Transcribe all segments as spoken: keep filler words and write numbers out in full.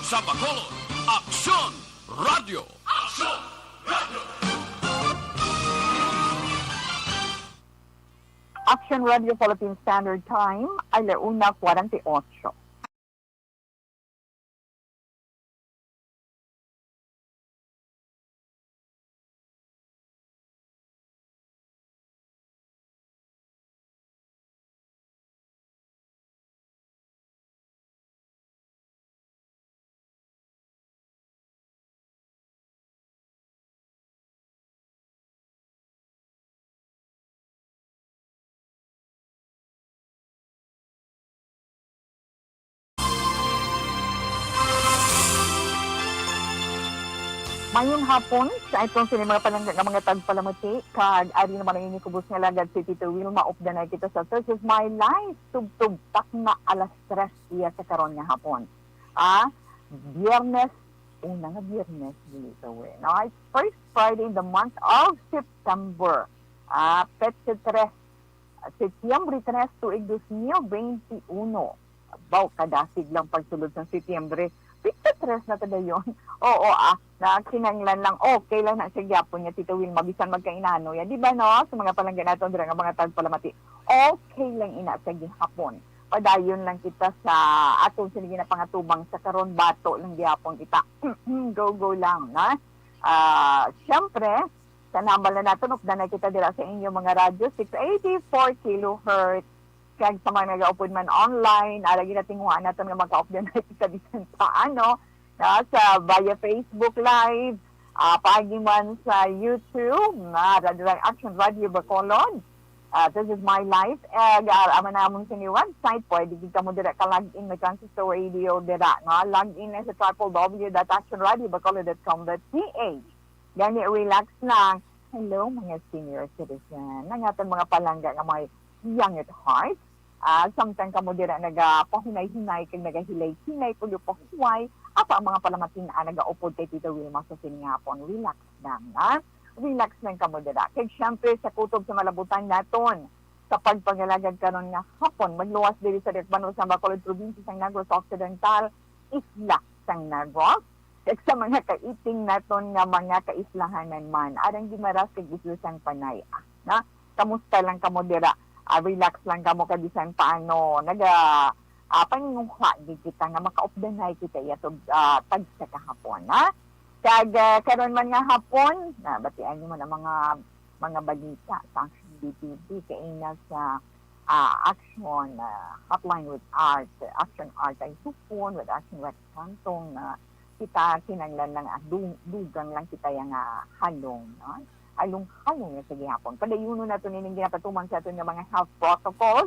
Sa Bacolod, Aksyon Radio. Aksyon Radio. Action Radio Philippine Standard Time, ala una cuarenta y ocho. Mayong hapon sa atong sini mga palangga nga mga tagpalamati, kag ari naman ang inyong kubos nga lagad si Tito Wilma. Updanay kita sa This Is My Life, tubtob takna alas tres iya sa karon nga hapon. Ah, Biyernes, una nga Biyernes, dili to, eh. No, it's first Friday in the month of September. Ah, petsa tres, Setyembre tres, tuig dos mil beinti uno. Baw, kadasig lang pagsulod sa Setyembre. Petsa tres na ta dayon. Oo, ah, na kinahanglan lang. Okay lang na siya gyapon nga, Tito Wilma, bisan magkainano ya. Di ba, no? Sa mga palangga naton dira nga mga tagpalamati. Okay lang ina sa gihapon. Padayon lang kita sa atong sini ginapangatubang sa karon, bato lang gihapon kita. Go, go lang, na? Ah, siyempre, sa number na naton, updanay kita dira sa inyo mga radyo, six eighty-four kilohertz. Kag sa mga nagaupod man online, ara ginatinguhaan naton nga makaupdanay kita bisan paano, no? Sa via Facebook Live, ah, paagi man sa YouTube, na Radyo Action Radio Bacolod. Ah, This Is My Life. Eh, gaara man namon sini website, pwede gid kamo dira ka log in, may Transistor Radio dira, no? Log in na sa triple W dot action radio bacolod dot com dot P H. Gani, relax lang. Hello, mga senior citizen. Ang aton mga palangga nga mga young at heart. Ah, samtang kamo dira nagapahunay-hunay kag nagahilay-hilay, puyo pahuway, ato ang mga palamatin-an nagaupod kay Tito Wilma sa sini nga hapon. Relax lang, ha? Relax lang kamo dira. Kag syempre, sa kutob sa malabutan naton, sa pagpangalagad karon nga hapon, magluwas diri sa Dakbanon sa Bacolod, probinsya sang Negros Occidental, isla sang Negros, kag sa mga kaiting naton nga mga kaislahanan man, arang Guimaras kag Isla sang Panay. Ah, na, kamusta lang kamo dira? Ah, relax lang kamo kay bisan paano naga, ah, paninguha gid kita nga makaupdanay kita iya tug-, ah, tagsa ka hapon, ha? Kag, ah, karon man nga hapon, na, batian niyo man ang mga, mga balita sa Action D T V, kaina sa, ah, Action, ah, Hotline with Art, Action Art ay supon, with Action Rex Cantong, na kita kinahanglan lang, ah, du-, dugang lang kita yang, ah, halong, no? Halong-halong na sa gihapon. Padayunon nato nining ginapatuman sa aton nga mga health protocols.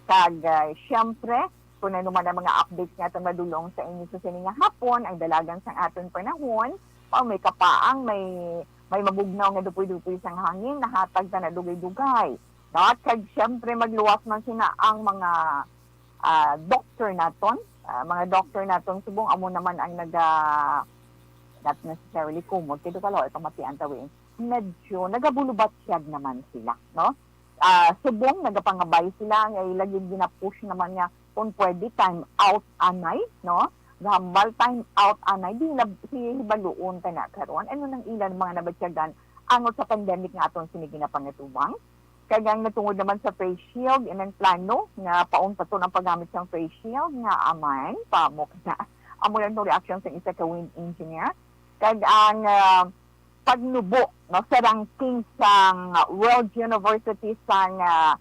Kag, ah, siyempre, kung ano man ang mga updates nga aton madulong sa inyo sa sini nga hapon, ang dalagan sang aton panahon, o may kapaang, may, may mabugnaw nga dupoy-dupoy sang hangin, nahatag ta na dugay-dugay. No? Kag siyempre, magluwas man sina ang mga, ah, doctor naton, ah, mga doctor naton subong amo naman ang naga, not necessarily kumot, kay do kalaw ay pamatian tawi, medyo nagabulubatyag naman sila, no? Ah, subong nagapangabay sila nga ila gid gina-push naman nga kung pwede time out anay, no? Gahambal time out anay, di na hibaluon ta na karon. Ano nang ilan mga nabatyagan angot sa pandemic nga aton sini ginapangitubang? Kag ang natungod naman sa face shield, inang plano nga pauntaton ang paggamit sang face shield nga aman, pamok na. Amo lang itong reaction sa isa ka wind engineer. Kag ang, ah, pagnubo, no, sa ranking sang World University sang, ah,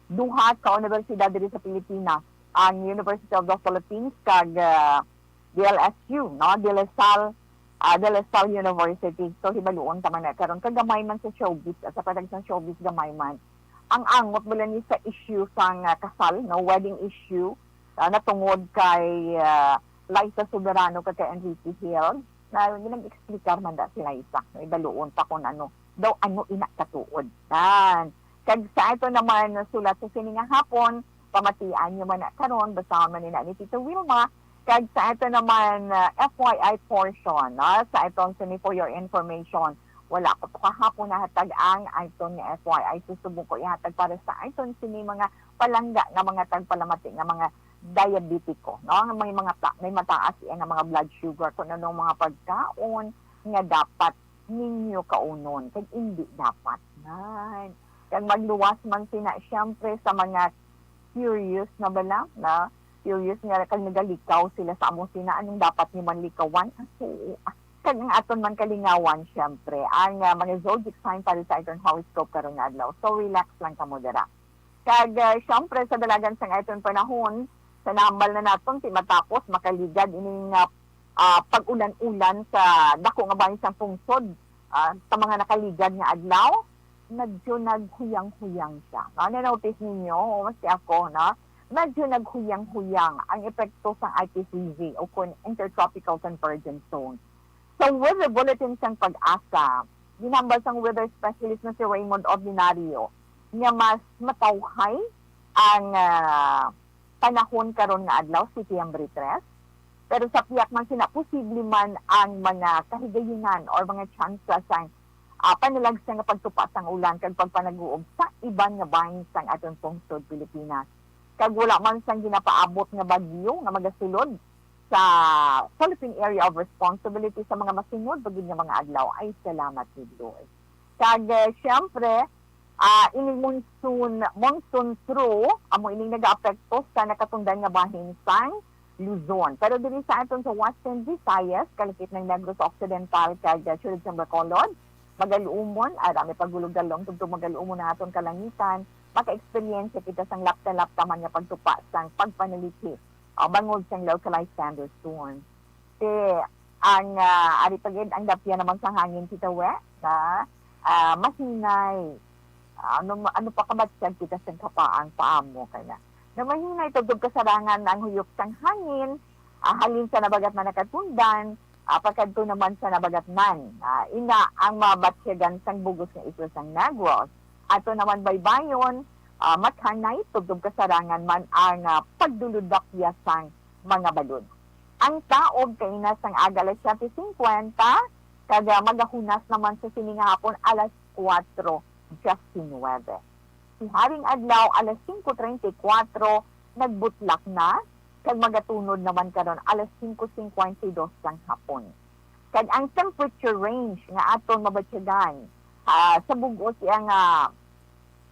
duha ka universidad diri sa Pilipinas, ang University of the Philippines kag, ah, D L S U, no, De La Salle, ah, De La Salle University. So, hibaluon ta man na karon. Kag gamay man sa showbiz, sa patag sang showbiz, gamay man. Ang angot bala ni sa issue sang, ah, kasal, no, wedding issue, ah, natungod kay, ah, Liza Soberano kag kay Enrique Hill, na nag-explicar man da si Liza, no, hibaluon ta kung ano daw, ano ina katuod. Yan. Kag sa ato naman sulat sa sini nga hapon, pamatian nyo man na karon, basahon man ina ni Tito Wilma. Kag sa ato naman, ah, F Y I portion, no? Sa atong sini for your information, wala ko to kahapon nahatag ang aton nga F Y I. Susubong ko ihatag para sa aton sini mga palangga nga mga tagpalamati nga mga diabetiko, no? Ang may mga ta-, may mataas iya nga mga blood sugar, kung anong mga pagkaon nga dapat ninyo kaunon, kag indi dapat man. Kag magluwas man sina, siyempre, sa mga curious na bala, na curious nga kag nagalikaw sila sa amo sina, anong dapat nyo man likawan? Ah, oo. Ah, kag ang aton man kalingawan, siyempre, ang, ah, mga zodiac sign para sa aton horoscope karong adlaw. So, relax lang kamo dira. Kag, ah, siyempre, sa dalagan sang aton panahon, sa nahambal na naton, ti matapos makaligad ining, ah, ah, pag-ulan-ulan sa dako nga bahin sang pungsod, ah, sa mga nakaligad nga adlaw, medyo naghuyang-huyang siya. No? Na-notice ninyo, o maski ako, no? Medyo naghuyang-huyang ang epekto sang I P C Z o kon Intertropical Convergence Zone. Sa weather bulletin sang PAGASA, ginhambal sang weather specialist na si Raymond Ordinario nga mas matawhay ang, ah, panahon karon nga adlaw, September tres. Pero sa pihak man sina, posible man ang mga kahigayunan or mga tsansa sang, ah, panalagsa nga pagtupa sang ulan kag pagpanaguob sa iban nga bahin sang aton pungsod Pilipinas. Kag wala man sang ginapaabot nga bagyo nga magasulod sa Philippine Area of Responsibility sa mga masunod pa gid nga mga adlaw. Ay, salamat gid, Lord. Kag, eh, siyempre, ah, ining monsoon, monsoon through, amo ining nagaapekto sa nakatundan nga bahin sang Luzon. Pero diri sa aton sa Western Visayas, kalakip ng Negros Occidental, kag, ah, siyudad sang Bacolod, Magalumon, ara may pagulog-galong tubtob Magalumon ang aton kalangitan, maka-eksperyensya kita sang lapta-lapta man nga pagtupa sang pagpanalithi, ah, bangod sang localized thunderstorm. Ti ang, ah, ari pa gid ang dapya naman sa hangin, Tita We, na, ah, mahinay. Ah, ano ma-, ano pa kabatyag kita sang kapaang paamo kay na. Na mahinay tubtob kasarangan na ang huyop sang hangin, ah, halin sa nabagatnan nakatundan, ah, pakadto naman sa nabagatnan. Ah, ina ang mabatyagan sang bug-os nga isla sang Negros. Ato naman baybayon, ah, mahanay tubtob kasarangan man ang, ah, pagdulod-dapya sang mga balod. Ang taob kaina sang aga alas siyete singkwenta, kag, ah, magahunas naman sa sini nga hapon alas kuwatro diecinuebe. Si Haring Adlaw alas singko treinta y cuatro nagbutlak na, kag magatunod naman karon alas singko singkwenta y dos sang hapon. Kag ang temperature range nga aton mabatyagan, ah, sa bug-os iya nga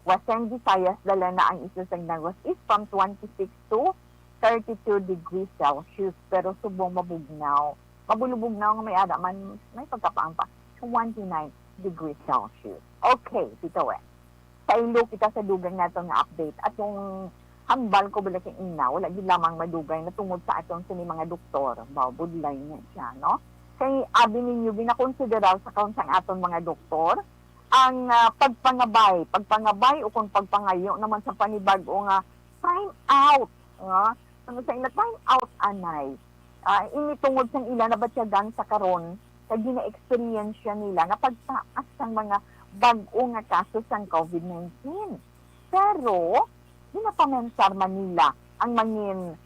Western Visayas, dala na ang isla sang Negros is from twenty-six to thirty-two degrees Celsius, pero subong mabugnaw, mabulubugnaw nga may ara man, may pagkapaang pa, twenty-nine degrees Celsius. Okay, Tito, eh. Saylo kita sa dugang nato nga update. Atong hambal ko bala kay ina, wala gid lamang madugay na tungod sa aton sini mga doktor. Baw, budlay niya siya, no? Kay abi ninyo, ginakonsiderar sa karon sang aton mga doktor ang, ah, pagpangabay, pagpangabay o kung pagpangayo naman sa panibag-o nga time out, no? Ano sa ila, time out anay. Ah, ini tungod sang ila nabatyagan sa karon kag gina-eksperyensya nila nga pagtaas sang mga bag-o nga kaso sang COVID nineteen. Pero ginapamensar man nila ang mangin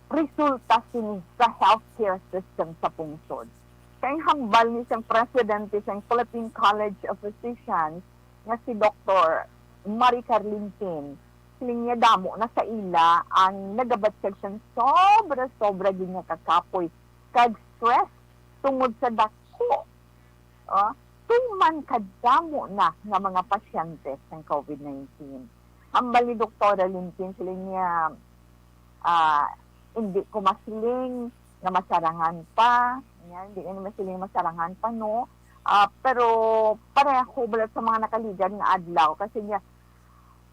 resulta sini sa healthcare system sa pungsod. Kay ang hambal ni sang presidente sang Philippine College of Physicians nga si Doktor Maricar Limpin, siling niya damo na sa ila ang nagabatyag sang sobra-sobra gid nga kakapoy kag stress tungod sa dako, ah, tuman kadamo na nga mga pasyente sang COVID nineteen. Hambal ni Doktora Limpin, siling niya, ah, hindi ko masiling nga masarangan pa. Yan, hindi ko masiling masarangan pa, no? Ah, pero pareho bala sa mga nakaligad nga adlaw, kasi niya,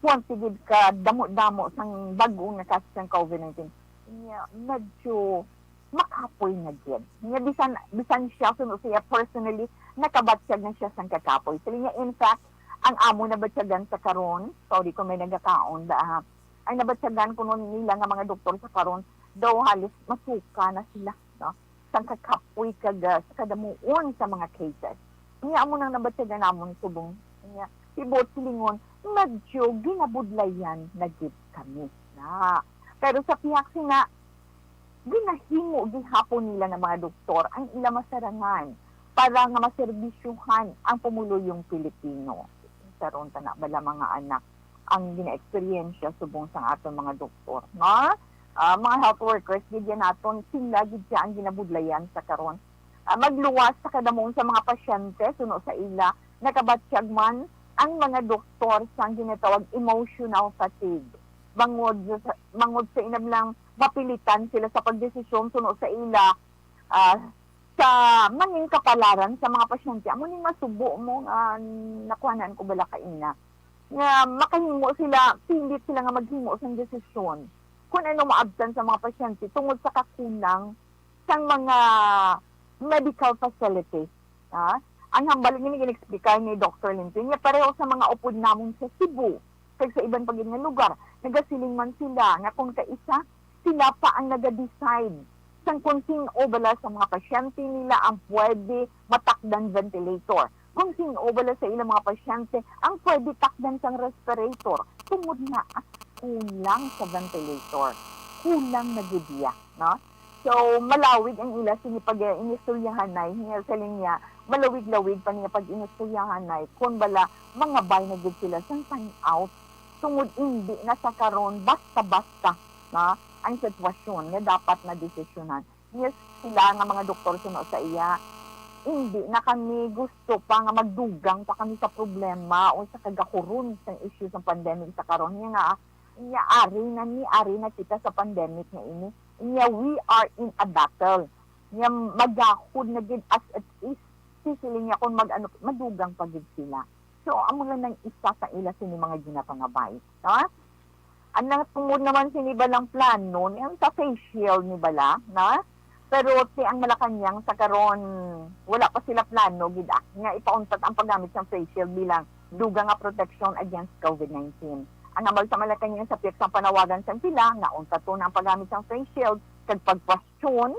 kuwan, sige ka, damo-damo sang bag-o nga kaso sang COVID nineteen. Niya, medyo makapoy na gid. Niya, bisan, bisan siya, kuno siya personally, nakabatyag na siya sang kakapoy. Siling niya, in fact, ang amo nabatyagan sa karon, sorry kung may nagakaon ba, ha? Ang nabatyagan kuno nila nga mga doktor sa karon, daw halos masuka na sila, no? Sang kakapoy kag, ah, sa kadamuon sa mga cases. Niya, amo nang nabatyagan namon subong. Niya, tibuot silingon, medyo ginabudlayan na gid kami na. Pero sa pihak sina, ginahimo gihapon nila nga mga doktor ang ila masarangan para nga maserbisyuhan ang pumuluyong Pilipino. Karon, tana bala, mga anak, ang gina-eksperyensya subong sang aton mga doktor, no? ah, mga health workers gid yan naton, sila gid siya ang ginabudlayan sa karon. Ah, magluwas sa kadamong sa mga pasyente suno sa ila, nakabatyag man ang mga doktor sang ginatawag emotional fatigue. Bangod sa, bangod sa inablang mapilitan sila sa pagdesisyon suno sa ila, ah, sa mangin kapalaran sa mga pasyente. Amo ni masubo mo nga nakuhanan ko bala kaina nga makahimo sila, pilit sila nga maghimo sang desisyon kung ano maabtan sa mga pasyente tungod sa kakulang sang mga medical facilities. Ha? Ang hambal nga gin-explicar ni Doktor Lintin nga pareho sa mga upod namon sa Cebu kag sa iban pa gid nga lugar, nagasiling man sila nga kung kaisa sila pa ang naga-decide sang kung sin-o bala sa mga pasyente nila ang pwede matakdan ventilator, kung sin-o bala sa ilang mga pasyente ang pwede takdan sang respirator, tungod nga kulang sa ventilator, kulang na gid iya, no? So, malawig ang ila sini pag-inistoryahanay, nga sa linya, malawig-lawig pa niya pag-inistoryahanay, kung bala, mangabay na gid sila sang time out, tungod indi na sa karon basta-basta na ang sitwasyon nga dapat na desisyonan. Yes, sila nga mga doktor suno sa iya, indi na kami gusto pa nga magdugang pa kami sa problema o sa kagahuron sang issue sa pandemic sa karon. Nga nga, nga ari na ni, ari na kita sa pandemic nga ini. Nga we are in a battle. Nga magahod na gid as it is. Sisiling niya kung mag-ano, madugang pa gid sila. So, amo lang nang isa sa ila sini mga ginapangabay, no? Ang natungod naman sini balang plano, ni ang sa face shield ni bala, no? Pero ti ang Malacañang sa karon, wala pa sila plano gid, ah, nga ipauntat ang paggamit sang face shield bilang dugang nga proteksyon against COVID nineteen. Ang hambal sa Malacañang sa pihak sang panawagan sang pila nga untat na ang paggamit sang face shield kag pagkwestiyon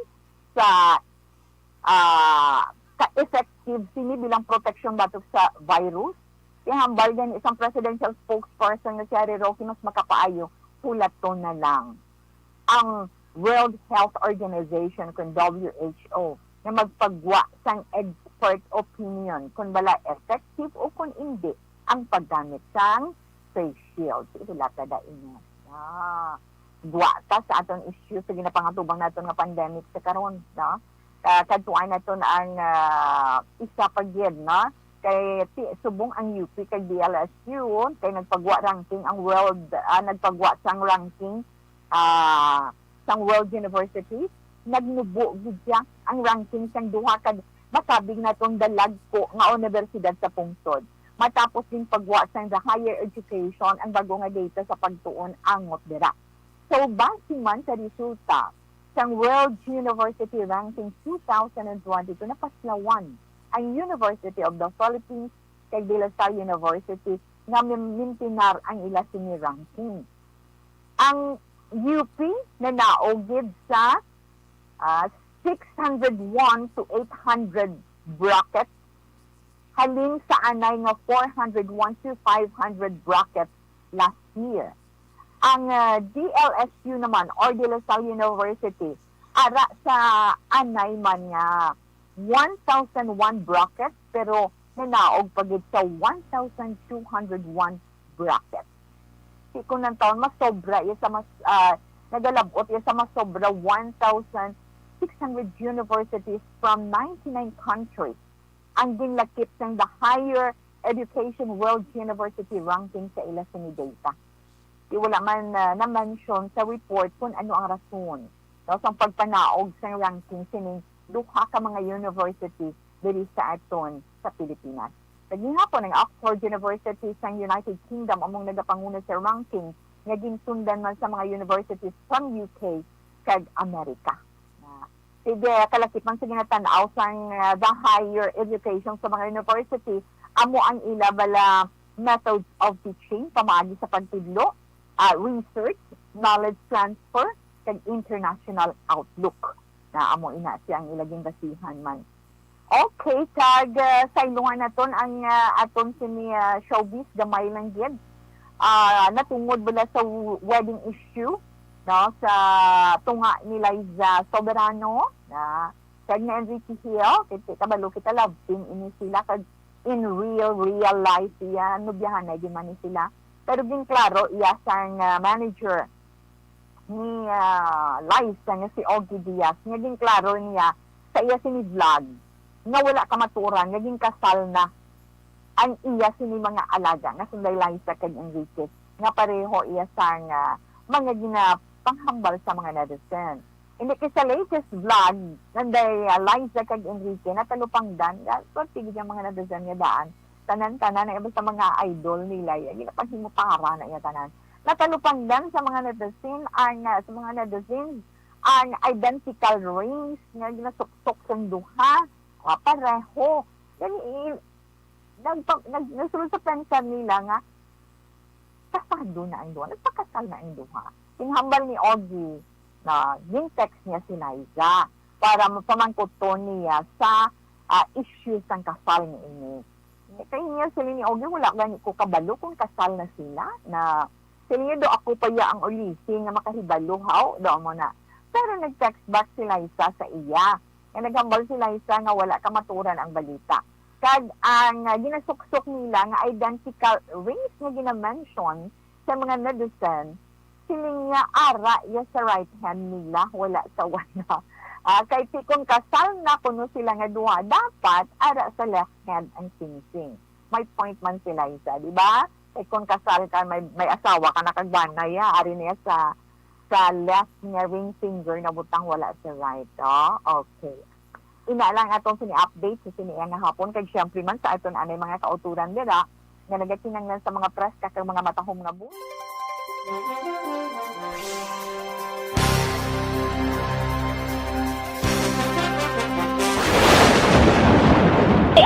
sa, ah, ka-effective sini bilang proteksyon batok sa virus. Kay hambal gani sang presidential spokesperson nga si Harry Roque, mas makapaayo hulaton na lang ang World Health Organization, kun W H O, nga magpagwa sang expert opinion kung bala effective o kung indi ang paggamit sang face shield. Hilata da inyo. Ah, gwa ta sa aton issue sa ginapangatubang naton nga pandemic sa karon, no? Ah, kadtuan naton ang, ah, isa pa gid, no? Kay ti-, subong ang U P kag D L S U, kay nagpagwa ranking ang world, ah, nagpagwa sang ranking, ah, sang World University, nagnubo gid siya ang ranking sang duha ka makabig natong dalagko nga unibersidad sa pungsod. Matapos din pagwa sang The Higher Education ang bago nga data sa pagtuon angot dira. So, base man sa resulta sang World University Ranking two thousand twenty-two, napaslawan ang University of the Philippines kag De La Salle University nga mi-, mintinar ang ila sini ranking. Ang U P nanaog gid sa, ah, six hundred one to eight hundred bracket, halin sa anay nga four hundred one to five hundred bracket last year. Ang, ah, D L S U naman, or De La Salle University, ara sa anay man nga one thousand one bracket, pero nanaog pa gid sa one thousand two hundred one bracket. Ti kon ang taon, masobra iya sa mas, ah, nagalab-ot iya sa masobra one thousand six hundred universities from ninety-nine countries ang ginlakip sang The Higher Education World University Ranking sa ila sini data. Di wala man, ah, na-mention sa report kung ano ang rason, no, sang pagpanaog sang ranking sining duha ka mga university diri sa aton sa Pilipinas. Sa gihapon, ang Oxford University sang United Kingdom among nagapanguna sa ranking nga ginsundan man sa mga universities from U K kag Amerika. Na, sige, kalakip man sa ginatan-aw sang, ah, the higher education sa mga university, amo ang ila bala methods of teaching, pamaagi sa pagtudlo, ah, research, knowledge transfer, kag international outlook. Na amo ina siya ang ila ginbasihan man. Okay, kag, ah, saylohan naton ang, ah, aton sini, ah, showbiz, gamay lang gid. Ah, natungod bala sa w-, wedding issue, no, sa tunga ni Liza Soberano, na, kag ni Enrique Hill, kay ti kabalo kita, love team ini sila, kag in real, real life, iya, nobyahanay gid man ni sila. Pero ginklaro iya sang, ah, manager ni, ah, Liza nga si Ogie Diaz, nga ginklaro niya sa iya sini vlog nga wala kamaturan nga ginkasal na ang iya sini mga alaga nga sunday Liza kag Enrique, nga pareho iya sang, ah, mga ginapanghambal sa mga netizen. Ini kay sa latest vlog, nanday, ah, Liza kag Enrique, natalupangdan nga, swerte gid ang mga netizen nga daan. Tanan-tanan na basta mga idol nila, ya, ginapanghimutara na iya tanan. Natalupangdan sa mga netizen ang, ah, sa mga netizen ang identical rings nga ginasuksok sang duha, ah, pareho. Gani, i-, nagpa-, nag-, nagsulod sa pensar nila nga kasado na ang duha, nagpakasal na ang duha. Ginhambal ni Ogie na gin-text niya si Liza para mapamangkuton niya sa, ah, issue sang kasal niini. Kay niya, siling ni Ogie, wala gani ko kabalo kung kasal na sila, na siling niya, daw ako pa ya ang ulisi nga makahibalo, haw, daw mo na. Pero nag-text back si Liza sa iya, nga naghambal si Liza nga wala kamaturan ang balita. Kag ang, ah, ginasuksok nila nga identical rings nga gina-mention sa mga netizen, siling niya, ara ya sa right hand nila, wala sa wala. Ah, kay ti kon kasal na kuno sila nga duha, dapat ara sa left hand ang singsing. May point man si Liza, di ba? Kay kon kasal ka, may, may asawa ka na kag bana ya, ari niya sa, sa left nga ring finger na butang, wala sa right. Oh, okay. Ina lang atong sini update sa sini nga hapon, kag siyempre man sa aton anay mga kauturan dira nga nagakinanglan sa mga preska kag mga matahom nga buhi.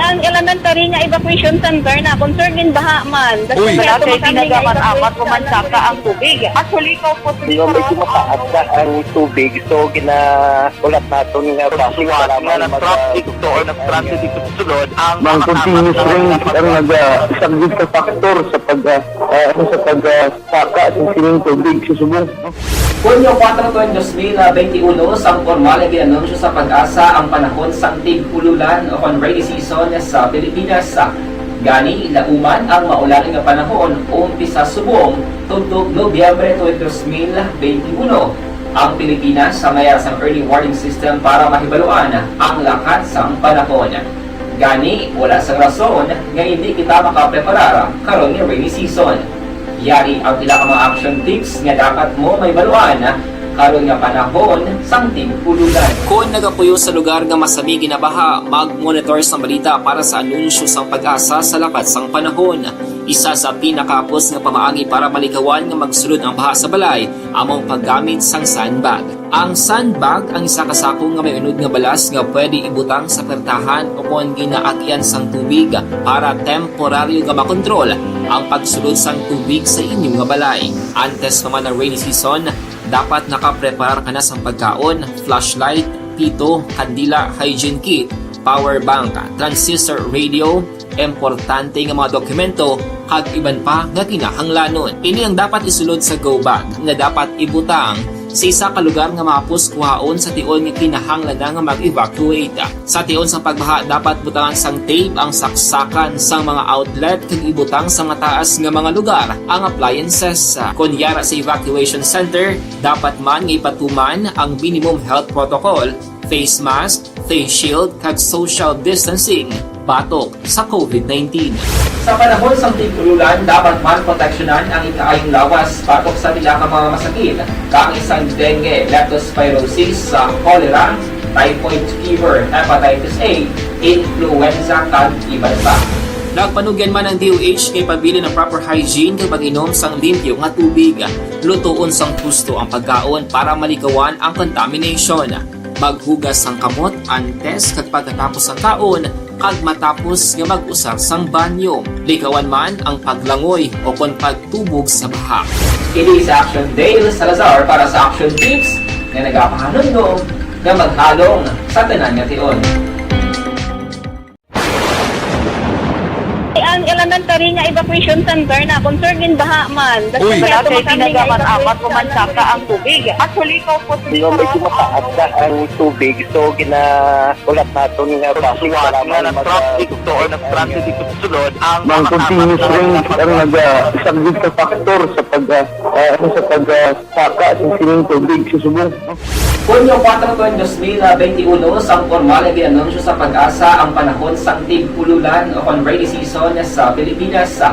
Ang elementary nga evacuation center na concern din baha man. Uy. Wala kay tinaga man amat ko man saka ang tubig. Actually, ko po. Nga medyo mataas na ang tubig, so gina- Ulat naton nga basi nga nag-traffic to or nag-transit dito sa sulod ang mga continuous rain ang nagasaglit sa factor sa pag, ah, ah, ano, sa pag, ah, saka sa sining tubig sa subong. Hunyo kuwatro, dos mil benti uno, sang pormal nga gin-anunsyo sa PAGASA ang panahon sang tig-ululan o kon rainy season sa Pilipinas. Gani, lauman ang maulan nga panahon umpisa subong tubtob Nobyembre twenty, dos mil benti uno. Ang Pilipinas sa may ara sang early warning system para mahibaluan ang lakat sang panahon. Gani, wala sang rason nga indi kita makapreparar karon nga rainy season. Yari ang pila ka mga action tips nga dapat mo mahibaluan karon nga panahon sang tig-ululan. Kon nagapuyo sa lugar nga masami ginabaha, mag-monitor sang balita para sa anunsyo sang PAGASA sa lakat sang panahon. Isa sa pinakahapos nga pamaagi para malikawan nga magsulod ang baha sa balay amo ang paggamit sang sandbag. Ang sandbag ang isa ka sako nga may unod nga balas nga pwede ibutang sa pertahan o kon ginaagyan sang tubig para temporaryo nga makontrol ang pagsulod sang tubig sa inyo nga balay. Antes pa man ang rainy season, dapat nakapreparar ka na sang pagkaon, flashlight, pito, kandila, hygiene kit, power bank, transistor radio, importante nga mga dokumento, kag iban pa nga kinahanglanon. Ini ang dapat isulod sa go bag nga dapat ibutang sa isa ka lugar nga mahapos kuhaon sa tion nga kinahanglan na nga mag-evacuate. Sa tion sang pagbaha, dapat butangan sang tape ang saksakan sang mga outlet kag ibutang sa mataas nga mga lugar ang appliances. Kon yara sa evacuation center, dapat man nga ipatuman ang minimum health protocol, face mask, face shield, kag social distancing batok sa COVID nineteen. Sa panahon sang tig-ululan, dapat man proteksyonan ang ikaayong lawas batok sa pila ka mga masakit, kaangay sang dengue, leptospirosis, sa cholera, typhoid fever, hepatitis A, influenza, kag iban pa. Nagpanugyan man ang D O H nga ipabilin ang proper hygiene kag pag-inom sang limpyo nga tubig. Lutoon sang husto ang pagkaon para malikawan ang contamination. Maghugas sang kamot antes kag pagkatapos sang kaon, kag matapos nga mag-usar sang banyo. Likawan man ang paglangoy o kon pagtubog sa baha. Kini si Action Dale Salazar para sa Action Tips nga nagapahanumdom nga maghalong sa tanan nga tion. Ang Elementary nga evacuation center na, kung, sir, ginbaha man. Uy. Wala kay tinagaman apat o mansaka ang tubig. Actually, ikaw po, medyo mataas na ang tubig. So, gina-, ulat naton nga basi para man mag-, traffic to or nag-transit dito sa sulod, ang mga continuous rains ang nag-, ah, isang big factor sa pag, ah, ah, ano, sa pag, ah, saka sa sining tubig sa subong. Hunyo kuwatro, tuig dos mil benti uno, sang pormal nga gin-anunsyo sa PAGASA ang panahon sang tig-ululan o kon rainy season sa Pilipinas.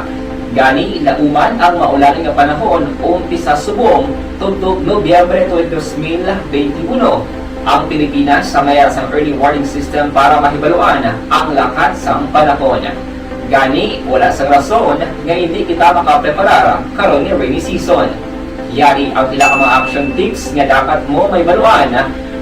Gani, lauman ang maulan nga panahon, umpisa subong tubtob Nobyembre tuig dos mil benti uno. Ang Pilipinas, sa mayar sang early warning system para mahibaluan ang lakat sang panahon. Gani, wala sang rason nga indi kita makapreparar karon nga rainy season. Yari ang pila ka mga action tips nga dapat mo mahibaluan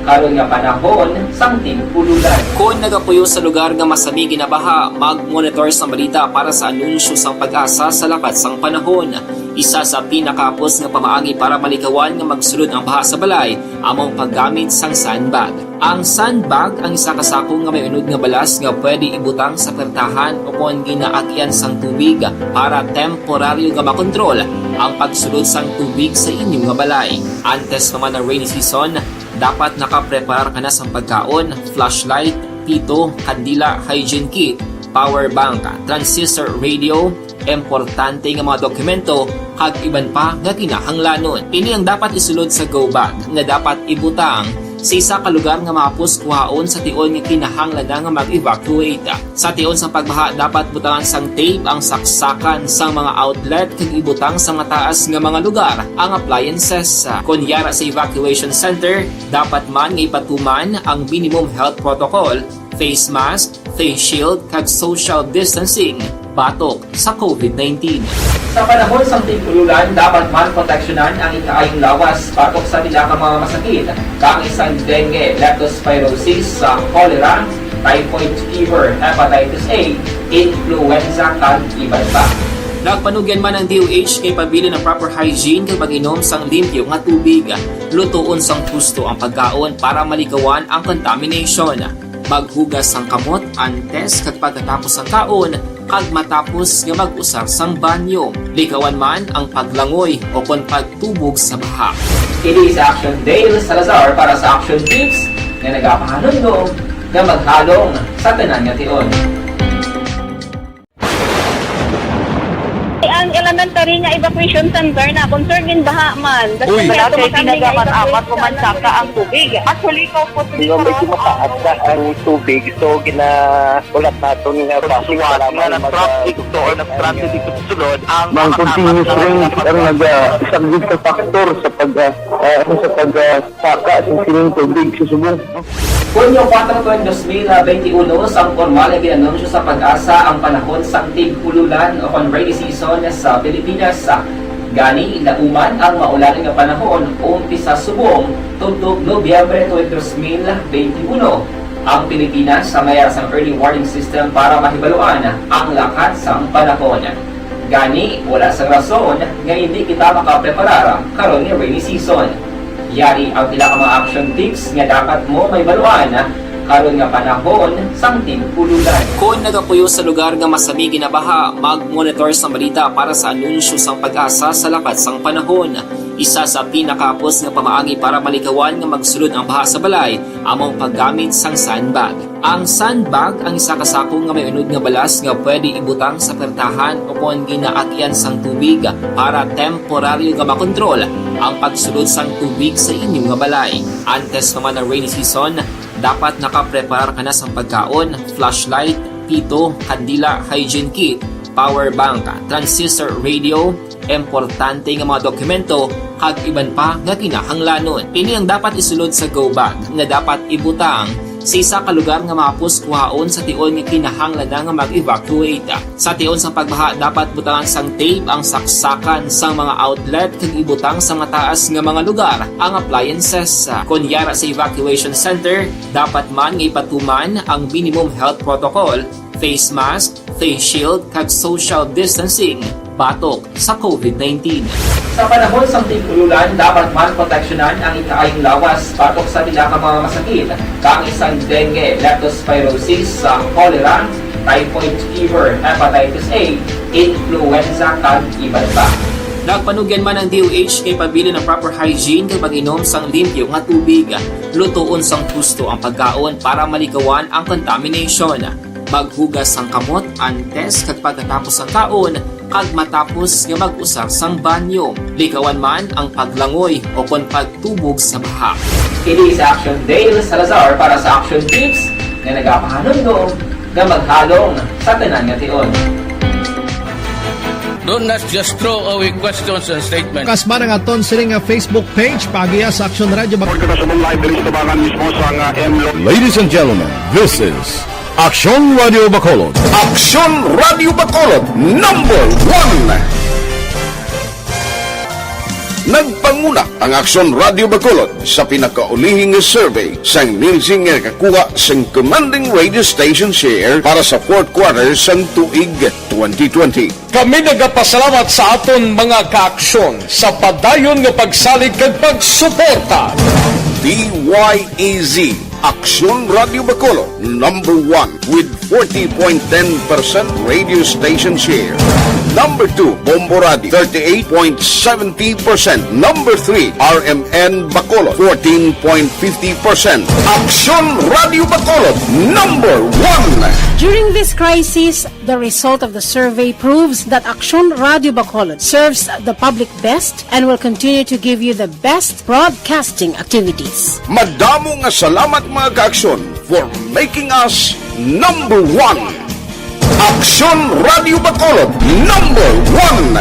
karon nga panahon sang tig-ululan. Kon nagapuyo sa lugar nga masami ginabaha, mag-monitor sang balita para sa anunsyo sang PAGASA sa lakat sang panahon. Isa sa pinakahapos nga pamaagi para malikawan nga magsulod ang baha sa balay amo ang paggamit sang sandbag. Ang sandbag ang isa ka sako nga may unod nga balas nga pwede ibutang sa pertahan o kon ginaagyan sang tubig para temporaryo nga makontrol ang pagsulod sang tubig sa inyo nga balay. Antes pa man ang rainy season, dapat nakapreparar ka na sang pagkaon, flashlight, pito, kandila, hygiene kit, power bank, transistor radio, importante nga mga dokumento, kag iban pa nga kinahanglanon. Ini ang dapat isulod sa go bag nga dapat ibutang sa isa ka lugar nga mahapos kuhaon sa tion nga kinahanglan na nga mag-evacuate. Sa tion sang pagbaha, dapat butangan sang tape ang saksakan sang mga outlet kag ibutang sa mataas nga mga lugar ang appliances. Kon yara sa evacuation center, dapat man nga ipatuman ang minimum health protocol, face mask, face shield, kag social distancing batok sa covid nineteen. Sa panahon sang tig-ululan, dapat man proteksyonan ang ikaayong lawas batok sa pila ka mga masakit, kaangay sang dengue, leptospirosis, sa cholera, typhoid fever, hepatitis A, influenza, kag iban pa. Nagpanugyan man ang D O H nga ipabilin ang proper hygiene kag pag-inom sang limpyo nga tubig. Lutoon sang husto ang pagkaon para malikawan ang contamination. Maghugas sang kamot antes kag pagkatapos sang kaon, kag matapos nga mag-usar sang banyo. Likawan man ang paglangoy o kon pagtubog sa baha. Kini si Action Dale Salazar para sa Action Tips nga nagapahanumdom nga maghalong sa tanan nga tion. Ang elementary nga evacuation center na, kung, sir, ginbaha man. Uy. Wala kay tinagaman apat o mansaka ang tubig. Actually, ikaw po, medyo mataas na ang tubig. So, gina-, ulat naton nga basi para man mag-, traffic to or nag-transit dito sa sulod, ang mga continuous rains ang nag-, ah, isang big factor sa pag, ah, ah, ano, sa pag, ah, saka sa sining tubig sa subong. Hunyo kuwatro, tuig dos mil benti uno, sang pormal nga gin-anunsyo sa PAGASA ang panahon sang tig-ululan o kon rainy season sa Pilipinas. Gani, lauman ang maulan nga panahon, umpisa subong tubtob Nobyembre tuig dos mil benti uno. Ang Pilipinas, sa mayar sang early warning system para mahibaluan ang lakat sang panahon. Gani, wala sang rason nga indi kita makapreparar karon nga rainy season. Yari ang pila ka mga action tips nga dapat mo mahibaluan karon nga panahon sang tig-ululan. Kon nagapuyo sa lugar nga masami ginabaha, mag-monitor sang balita para sa anunsyo sang PAGASA sa lakat sang panahon. Isa sa pinakahapos nga pamaagi para malikawan nga magsulod ang baha sa balay amo ang paggamit sang sandbag. Ang sandbag ang isa ka sako nga may unod nga balas nga pwede ibutang sa pertahan o kon ginaagyan sang tubig para temporaryo nga makontrol ang pagsulod sang tubig sa inyo nga balay. Antes pa man ang rainy season, dapat nakapreparar ka na sang pagkaon, flashlight, pito, kandila, hygiene kit, power bank, transistor radio, importante nga mga dokumento, kag iban pa nga kinahanglanon. Ini ang dapat isulod sa go bag nga dapat ibutang sa isa ka lugar nga mahapos kuhaon sa tion nga kinahanglan na nga mag-evacuate. Sa tion sang pagbaha, dapat butangan sang tape ang saksakan sang mga outlet kag ibutang sa mataas nga mga lugar ang appliances. Kon yara sa evacuation center, dapat man nga ipatuman ang minimum health protocol, face mask, face shield, kag social distancing batok sa covid nineteen. Sa panahon sang tig-ululan, dapat man proteksyonan ang ikaayong lawas batok sa pila ka mga masakit, kaangay sang dengue, leptospirosis, sa cholera, typhoid fever, hepatitis A, influenza, kag iban pa. Nagpanugyan man ang D O H kay pabilin ang proper hygiene kag pag-inom sang limpyo nga tubig. Lutoon sang husto ang pagkaon para malikawan ang contamination. Maghugas sang kamot antes kag pagkatapos sang kaon, kag matapos nga mag-usar sang banyo. Likawan man ang paglangoy o kon pagtubog sa baha. Kini si Action Dale Salazar para sa Action Tips nga nagapahanumdom nga maghalong sa tanan nga tion. Don't not just throw away questions and statements. Kasma ang aton sini nga Facebook page, paagiha sa Action Radio Bac- Report kita sa mong live diri sa tubangan mismo sa nga M Lo. Ladies and gentlemen, this is Aksyon Radio Bacolod. Aksyon Radio Bacolod, number one. Nagpanguna ang Aksyon Radio Bacolod sa pinakaulihi nga survey sang Nielsen nga nakakuha sang commanding radio station share para sa fourth quarter sang tuig twenty twenty. Kami nagapasalamat sa aton mga kaaksyon sa padayon nga pagsalig kag pagsuporta. D Y E Z, Aksyon Radio Bacolod, number one with forty point ten percent radio station share. Number two, Bombo Radio, thirty-eight point seventy percent. Number three, R M N Bacolod, fourteen point fifty percent. Aksyon Radio Bacolod, number one. During this crisis, the result of the survey proves that Aksyon Radio Bacolod serves the public best and will continue to give you the best broadcasting activities. Madamo nga salamat, mga kaaksyon, for making us number one. Aksyon Radio Bacolod, number one.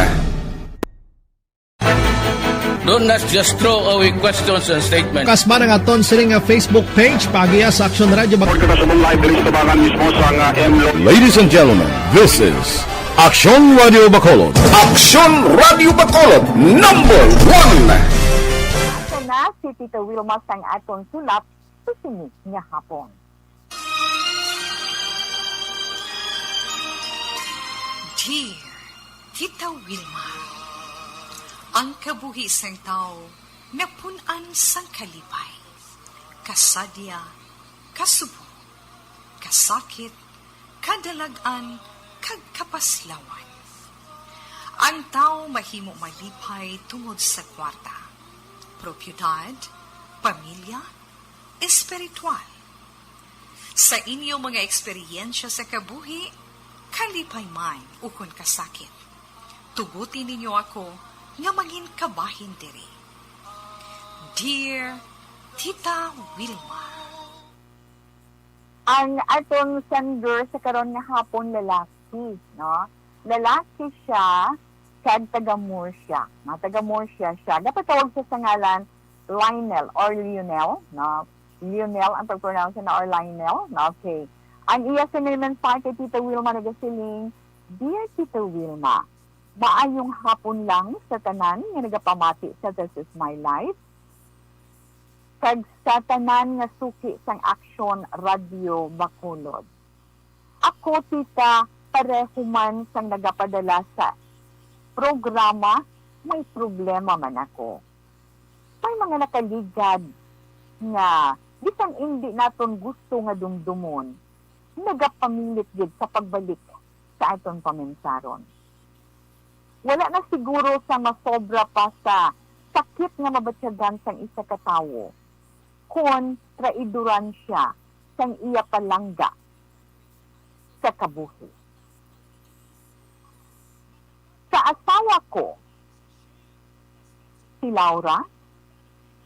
Don't not just throw away questions and statements. Kasma ang aton sini nga Facebook page, paagiha sa Action Radio Bac- Report kita sa mong live diri sa tubangan mismo sa nga M Lo. Ladies and gentlemen, this is Aksyon Radio Bacolod. Aksyon Radio Bacolod, number one. Ako na si Tita Wilma sang aton sulap sa sini nga hapon. Dear Tita Wilma, ang kabuhi sang tawo napun-an sang kalipay, kasadya, kasubo, kasakit, kadalag-an, kag kapaslawan. Ang tawo mahimo malipay tungod sa kwarta, propiedad, pamilya, espiritual. Sa inyo mga eksperyensya sa kabuhi, kalipay man ukon kasakit, tuguti ninyo ako nga mangin kabahin diri. Dear Tita Wilma. Ang aton sender sa karon nga hapon lalaki, no? Lalaki siya kag taga Murcia. No, taga Murcia siya. Gapatawag siya sa ngalan Lionel or Lionel, no? Lionel ang pag-pronounce na or Lionel? Okay. Ang iya sini mensahe kay Tita Wilma nagasiling, "Dear Tita Wilma, maayong hapon lang sa tanan nga nagapamati sa This Is My Life, kag sa tanan nga suki sang Aksyon Radio Bacolod. Ako, tita, pareho man sang nagapadala sa programa, may problema man ako. May mga nakaligad nga bisan indi naton gusto nga dumdumon, nagapamilit gid sa pagbalik sa aton pamensaron. Wala na siguro sa masobra pa sa sakit nga mabatyagan sang isa ka tawo kon traidoran sia sang iya palangga sa kabuhi. Sa asawa ko, si Laura,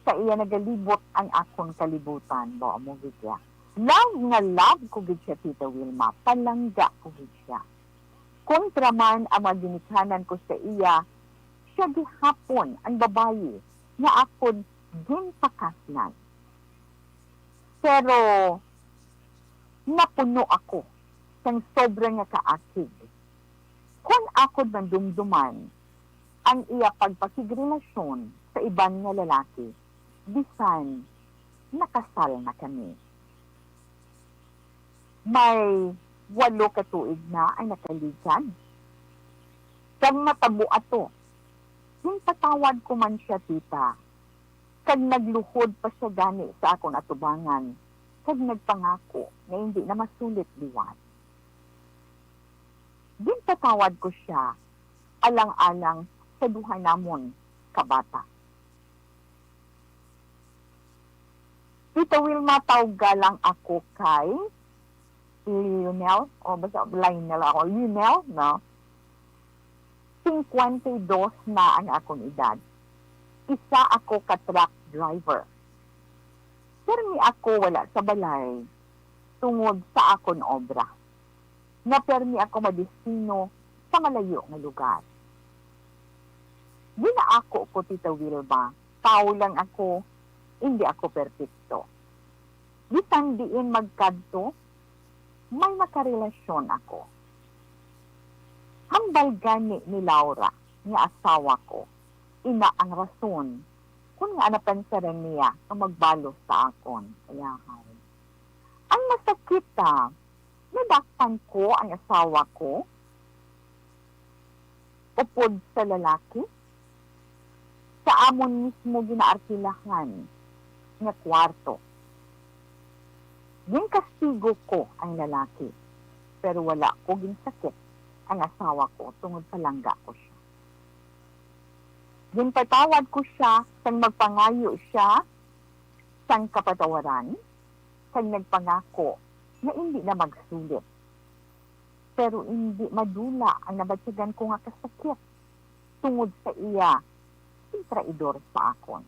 sa iya nagalibot ang akon kalibutan, ba, amo gid siya. Love nga love ko gid siya, Tita Wilma, palangga ko gid siya. Kontra man ang mga ginikanan ko sa iya, siya gihapon ang babayi nga akon ginpakasnan. Pero napuno ako sang sobra nga kaakig kon akon mandumduman ang iya pagpakigrelasyon sa iban nga lalaki, bisan nakasal na kami. May walo ka tuig na ang nakaligad. Kag matabo ato, ginpatawad ko man sia, tita, kag nagluhod pa sia gani sa akon atubangan, kag nagpangako nga indi na masulit liwat. Ginpatawad ko sia alang-alang sa duha namon ka bata. Tita Wilma, tawga lang ako kay Lionel, o basta Lionel ako, Lionel, no? Cincuenta y dos na ang akong edad. Isa ako ka truck driver. Permi ako wala sa balay tungod sa akon obra. Nga permi ako madestino sa malayo nga lugar. Ginaako ko, Tita Wilma, tawo lang ako, hindi ako perpekto. Bisan diin magkadto, may makarelasyon ako. Hambal gani ni Laura nga asawa ko, ina ang rason kon ngaa napansaran niya nga magbalos sa akon. Ayahay. Ang masakit, ah, nadakpan ko ang asawa ko upod sa lalaki sa amon mismo ginaarkilahan nga kwarto. Ginkastigo ko ang lalaki, pero wala ko ginsakit ang asawa ko tungod palangga ko sia. Ginpatawad ko sia sang magpangayo sia sang kapatawaran, kag nagpangako nga indi na magsulit. Pero indi madula ang nabatyagan ko nga kasakit tungod sa iya pagtraidor sa akon.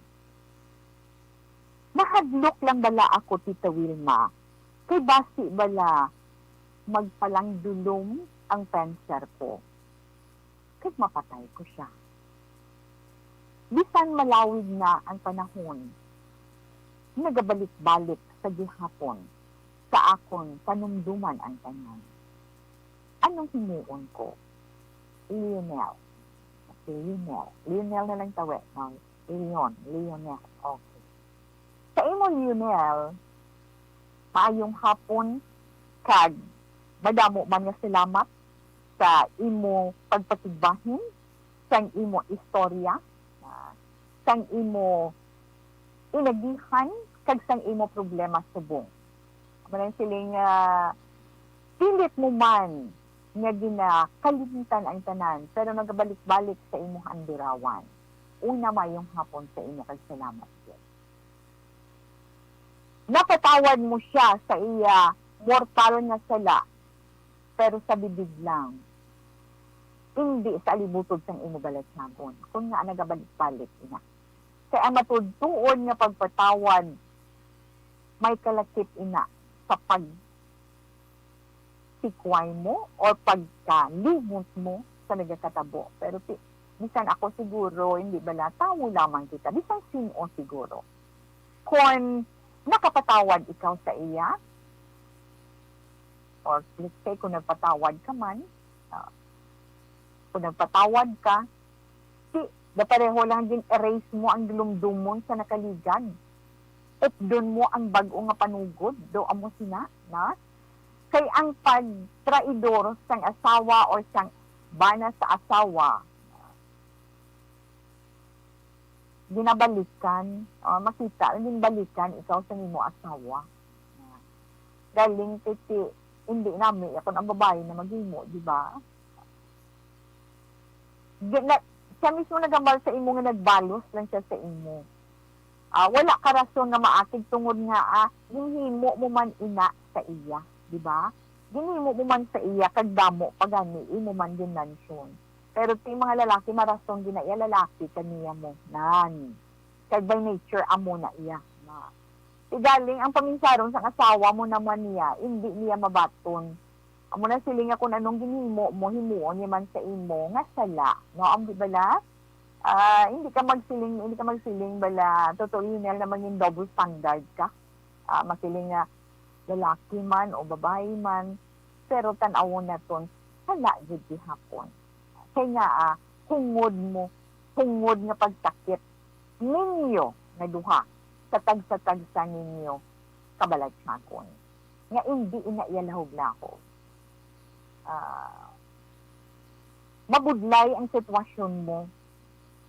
Nahadlok lang bala ako, Tita Wilma, kay basi bala magpalangdulom ang cancer ko, kag mapatay ko sia. Bisan malawig na ang panahon, nagabalik-balik sa gihapon sa akon panumduman ang tanan. Anong himuon ko? Lionel. Okay, Lionel. Lionel na lang tawi, no? Leon, Lionel. Okay. Sa imo, Lionel, maayong hapon, kag madamo man nga salamat sa imo pagpatigbahin sang imo istorya, ah, sang imo inagihan, kag sang imo problema subong. Amo nang siling, ah, pilit mo man nga ginakalimtan ang tanan, pero nagabalik-balik sa imo handurawan. Una, maayong hapon sa imo, kag salamat gid. Napatawad mo sia sa iya mortal nga sala, pero sa bibig lang, indi sa alibutog sang imo balatyagon, kon ngaa nagabalik-balik ina. Kay ang matuod-tuod nga pagpatawad may kalakip ina sa pagsikway mo or pagkalimot mo sa nagakatabo. Pero ti-, bisan ako siguro, hindi bala, tawo lamang kita. Bisan sin-o siguro. Kon nakapatawad ikaw sa iya, or let's say, kung nagpatawad ka man, ah, kung nagpatawad ka, ti, da pareho lang gin-erase mo ang dulumdumon sa nakaligad. Updon mo ang bag-o nga panugod, do amo sina, na? Kay ang pagtraidor sang asawa or sang bana sa asawa, ginabalikan, ah, makita, ginbalikan ikaw sa nimo asawa. Galing, titi, hindi nami, ako ang babae na maghimo, di ba? Gina-, siya mismo naghambal sa imo nga nagbalos lang siya sa imo. Ah, wala ka rason nga maakig tungod nga, ah, ginhimo mo man ina sa iya, di ba? Ginhimo mo man sa iya, kag damo pa gani imo man ginmansyon. Pero ti mga lalaki, marason gina iya, lalaki kaniya mo. Nan. Kag by nature, amo na iya. Na. Ti galing ang paminsaron sang asawa mo naman niya, indi niya mabaton. Amo na siling nga kung anong ginhimo mo, himuon niya man sa imo, nga sala. No, ang di bala? Ah, hindi ka magsiling, hindi ka magsiling bala, Totoo, Lionel, na mangin double standard ka. Ah, masiling nga lalaki man o babayi man, pero tan-awon naton, sala gyud gihapon. Kay nga, ah, hungod mo, hungod nga pagsakit ninyo nga duha sa tagsa-tagsa ninyo kabalatyagon, nga indi ina iya lahog-lahog. Ah, mabudlay ang sitwasyon mo.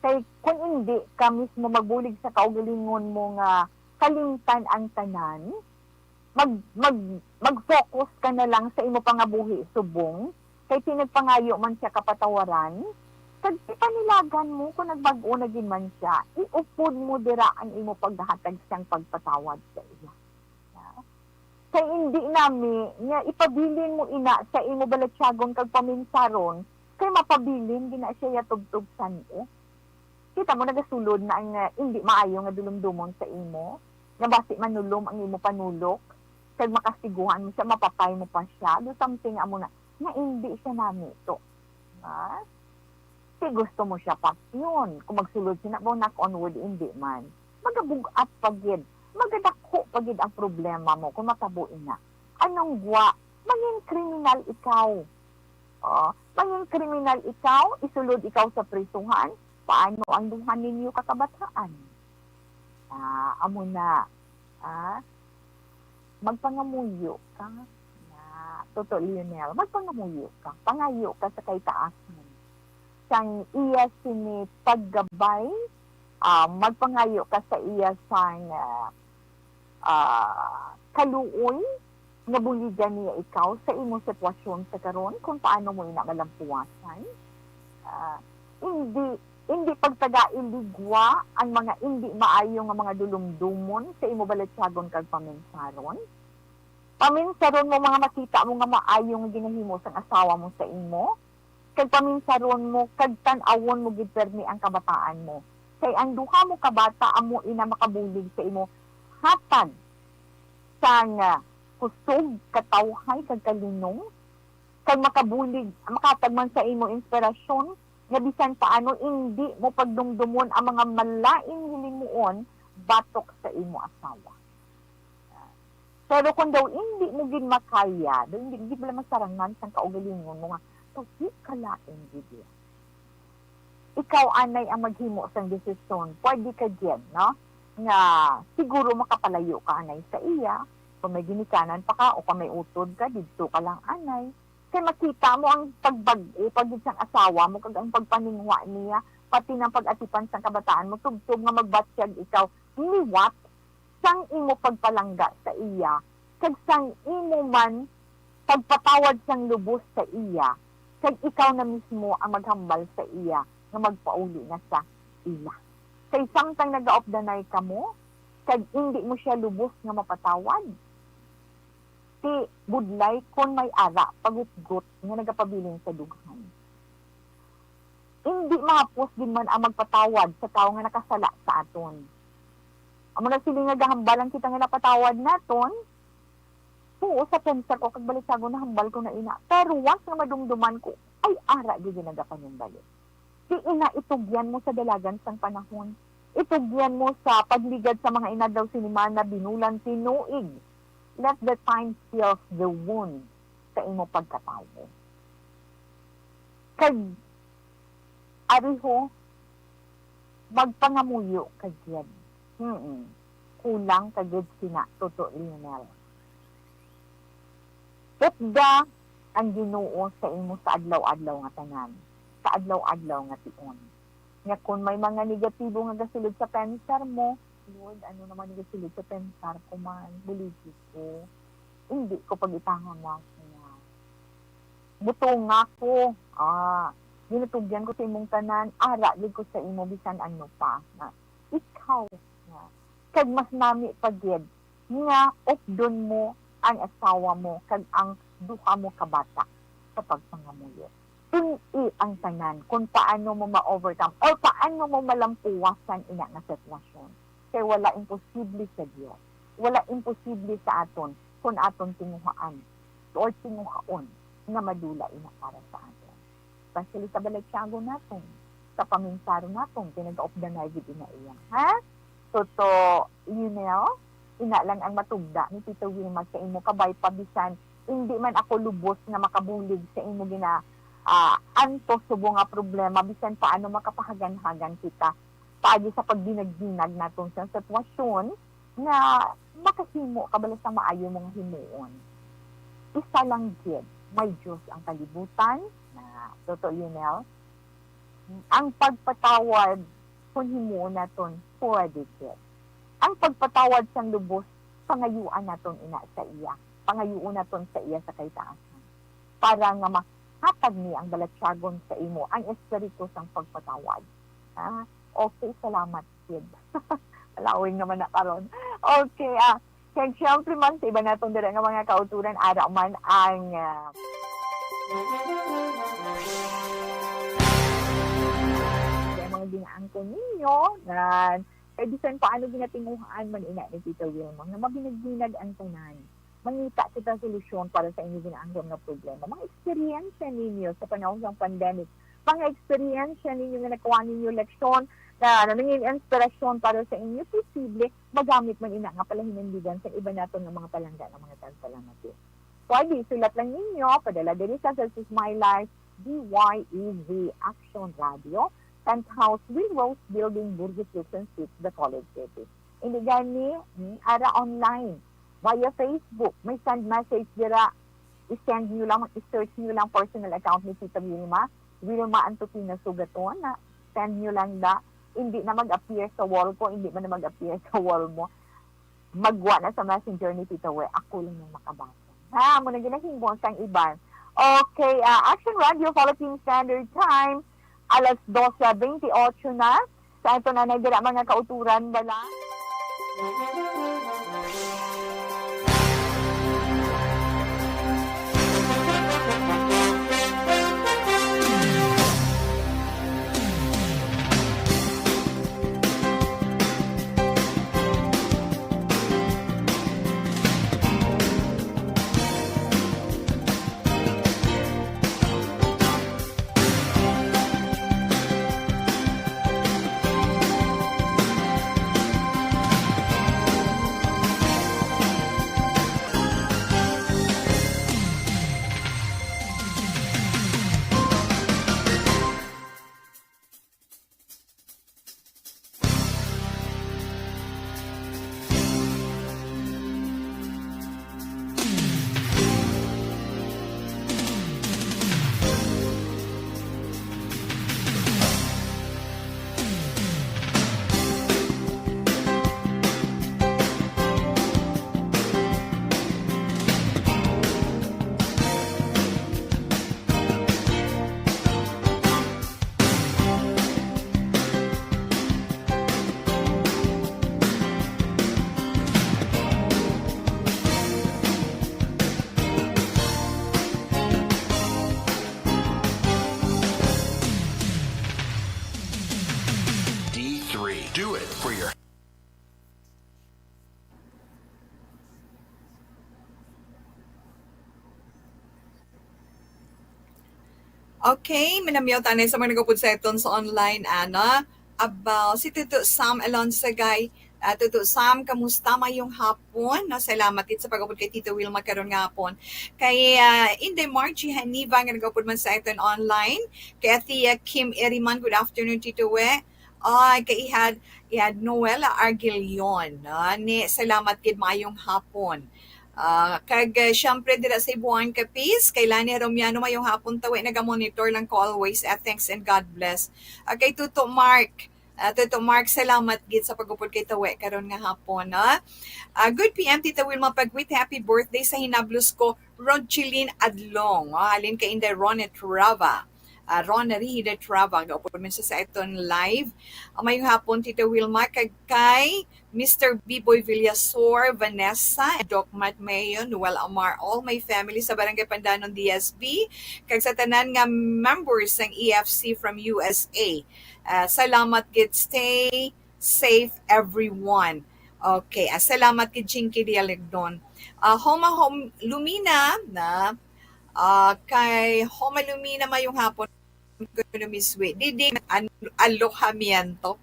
Kay kun indi ka mismo magbulig sa kaugalingon mo nga kalimtan ang tanan, mag-, mag-, mag-focus ka na lang sa imo pangabuhi subong, Kay ti nagpangayo man sia kapatawaran, kag ipanilagan mo kon nagbag-o na gid man sia, iupod mo dira ang imo paghatag siyang pagpatawad sa iya. Kay indi nami nga ipabilin mo ina sa imo balatyagon kag paminsaron, kay mapabilin gid na siya ya tubtob san-o. Kita mo, nagasulod na ang, ah, indi maayo nga dulomdomon sa imo, nga basi manulom ang imo panulok, kag makastiguhan mo siya, mapatay mo pa siya, do something amo na, nga indi siya nami to. Ha? Ti gusto mo siya patyon. Kung magsulod siya na, knock on wood, indi man. Magabug-at pa gid. Magadakho pa gid ang problema mo kung matabo ina. Anong gwa? Mangin kriminal ikaw. Oh, mangin kriminal ikaw, isulod ikaw sa prisuhan, paano ang duha ninyo ka kabataan? Ah, amo na. Ah, magpangamuyo ka. Na, Toto Lionel, magpangamuyo ka. Pangayo ka sa kay taasan. Sang iya sini paggabay, ah, magpangayo ka sa iya sang, ah, ah, kaluoy nga buligan niya ikaw sa imo sitwasyon sa karon, kung paano mo ina malampuwasan. Ah, hindi, hindi pagtagailigwa ang mga indi maayo nga mga dulumdomon sa imo balatyagon kag paminsaron. Paminsaron mo mga makita mo nga maayo nga ginahimo sang asawa mo sa imo, kag paminsaron mo, kag tan-awon mo gid permi ang kabataan mo. Kay ang duha mo ka bata amo ina makabulig sa imo, hatag sang, ah, kusog, katawhay, kag kalinong, kag makabulig, makatag man sa imo inspirasyon nga bisan paano indi mo pagdumdomon ang mga malain hilimuon batok sa imo asawa. Pero kung daw indi mo gid makaya, daw indi gid bala masarangan sang kaugalingon mo nga, tahi ka lain gid iya. Ikaw anay ang maghimo sang desisyon. Pwede ka gid, no? Nga siguro makapalayo ka anay sa iya, kung may ginikanan pa ka o kung may utod ka, didto ka lang anay. Kay makita mo ang pagbag-o pa gid sang asawa mo kag ang pagpaninguha niya, pati nang pag-atipan sang kabataan mo, tubtob nga magbatyag ikaw liwat sang imo pagpalangga sa iya, kag sang imo man pagpatawad sang lubos sa iya, kag ikaw na mismo ang maghambal sa iya nga magpauli na sa ila. Kay samtang nagaupdanay kamo, kag indi mo sia lubos nga mapatawad, ti budlay kon may ara pagutgot nga nagapabilin sa dughan. Indi mahapos gid man ang magpatawad sa tawo nga nakasala sa aton. Amo na sini nga gahambalan kita nga napatawad naton. Oo, sa pensar ko kag balisagong nahambal ko na ina. Pero once nga madumduman ko, ay ara gid nagapanumbalik. Ti ina, itugyan mo sa dalagan sang panahon. Itugyan mo sa pagligad sa mga inadlaw, sinimana, binulan, tinuig. Let the time heals the wound sa imo pagkatawo. Kag, ariho, magpangamuyo ka gid. Mm. Kulang ka gid sina, Toto Lionel. Upda ang Ginoo sa imo sa adlaw-adlaw nga tanan, sa adlaw-adlaw nga tion. Nga kon may mga negatibo nga gasulod sa pensar mo, "Lord, ano naman ang gasulod sa pensar ko man? Buligi ko. Hindi ko pag-itangan na niya. Butonga ko. Ah, ginatugyan ko sa imong tanan, ara gid ko sa imo bisan ano pa." Na, ikaw, nga, kag mas nami pa gid nga updon mo ang asawa mo kag ang duha mo ka bata sa pagpangamuyo. Tun-i ang tanan kung paano mo ma-overcome or paano mo malampuwasan ina nga sitwasyon. Kay wala imposible sa Dios. Wala imposible sa aton kung aton tinguhaan or tinguhaon nga madula ina para sa aton. Especially sa balatyagon naton, sa paminsaron naton, kay nagaupdanay gid ina iya. Ha? Toto Lionel, ina lang ang matugda ni Tito Wilmar sa imo kabay pa, bisan indi man ako lubos nga makabulig sa imo gina, ah, antos subong nga problema, bisan paano makapahaganhagan kita paagi sa pagdinagdinag naton sa sitwasyon nga makahimo ka bala sa maayo mo nga himuon. Isa lang gid, may Dios ang kalibutan, na Toto Lionel. Ang pagpatawad, kung himuon naton, pwede gid. Ang pagpatawad sang lubos, pangayuan naton ina sa iya. Pangayuon naton sa iya sa kaitaasan. Para nga ma-, Hatag niya ang balatyagon sa imo, ang espiritu sang pagpatawad. Ah, okay, salamat, kid. Palawig naman na karon. Okay, ah, kag syempre man, sa iba naton dira nga mga kauturan, ara man ang, ah, ang mga ginaangkon ninyo, na kay bisan paano ginatinguhaan man ina ni Tita Wilma, nga mabinagdinag ang tanan. Mangita kita solusyon para sa inyo ginaangkon nga problema. Mga eksperyensya ninyo sa panahon sang pandemic, mga eksperyensya ninyo nga nakuha ninyo leksyon na, na nangin inspirasyon para sa inyo, posible magamit man ina nga palahinandigan sa iba naton nga mga palangga nga mga tagpalamati. Pwede, sulat lang ninyo, padala diri sa This Is My Life, D Y E Z Action Radio, Penthouse, Will Rose Building, Burgos, Luzon, Suite, Bacolod City. Hindi gani, hmm, ara online, via Facebook, may send message dira, i-send nyo lang, i-search nyo lang personal account ni Tita Wilma, Wilma Antupina Sugaton, na send nyo lang da, hindi na mag-appear sa wall ko, hindi man na mag-appear sa wall mo. Magwa na sa messenger ni Tita We, ako lang yung makabasa. Ha, mo na ginahimo sang iban. Okay, ah, Action Radio, Philippine Standard Time, alas dose twenty-ocho na. Sa ato na nagdira mga kauturan, bala. D three. Do it for your Okay, manamyaw tanay sa mga nagapod sa aton sa online, ano, about si Tuto Sam Alonsagay. Ah, Tuto Sam, kamusta? Mayong hapon. No, salamat gid sa pag-upod kay Tito Wilma karon nga hapon. Kay, ah, Inday Margie Haniva nga nagapod man sa aton online. Kay Athea Kim Eriman, good afternoon, Tito We. Ay, kay Ihad, Ihad Noela Argilion, ah, ni, salamat gid, mayong hapon. Ah, kag, ah, siyempre, dira sa Ibuan, Capiz, kay Lani Romiano, mayong hapon, tawi, naga-monitor lang ko always. Ah, thanks and God bless. Ah, kay Tuto Mark, ah, Tuto Mark, salamat gid sa pag-upod kay tawi karon nga hapon, no? Ah, good P M, Tita Wilma Pagwit, happy birthday sa hinablos ko, Rodchilin Adlong, oh, halin kay Inday Ronette Rava. Ah, Ron Narihida Trava, gaupod man siya sa aton live. Ah, mayong hapon, Tita Wilma, kag kay Mister Biboy Villasor, Vanessa, Doc Matt Mayo, Noel Amar, all my family sa Barangay Pandanon, D S B, kag sa tanan nga members sang E F C from U S A. Ah, salamat gid. Stay safe, everyone. Okay, ah, salamat kay Jinky Dialignon. Ah, Homa Hom Lumina na, ah, kay Homa Lumina, mayong hapon, kuno Miss Wi. Didi, an-, alohamiento.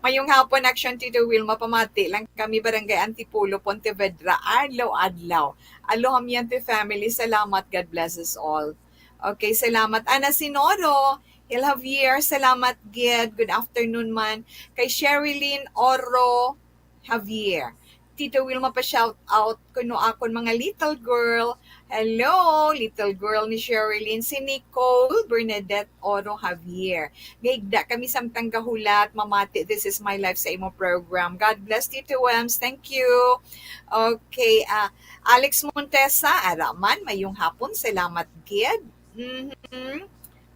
Mayong hapon, Action Tito Wilma, pamati lang kami, Barangay Antipolo, Pontevedra, adlaw-adlaw. Alohamiento family, salamat, God bless us all. Okay, salamat. Ana Sinoro, Hil Javier, salamat gid. Good afternoon man. Kay Sherilyn Oro Javier. Tito Wilma, pa shout out kuno akon mga little girl. Hello, little girl ni Sherilyn, si Nicole Bernadette Oro Javier. Gaigda kami samtang gahulat, mamati, This Is My Life sa imo program. God bless, Tito Wems. Thank you. Okay, ah, Alex Montesa, ara man, mayong hapon. Salamat gid. Mm-hmm.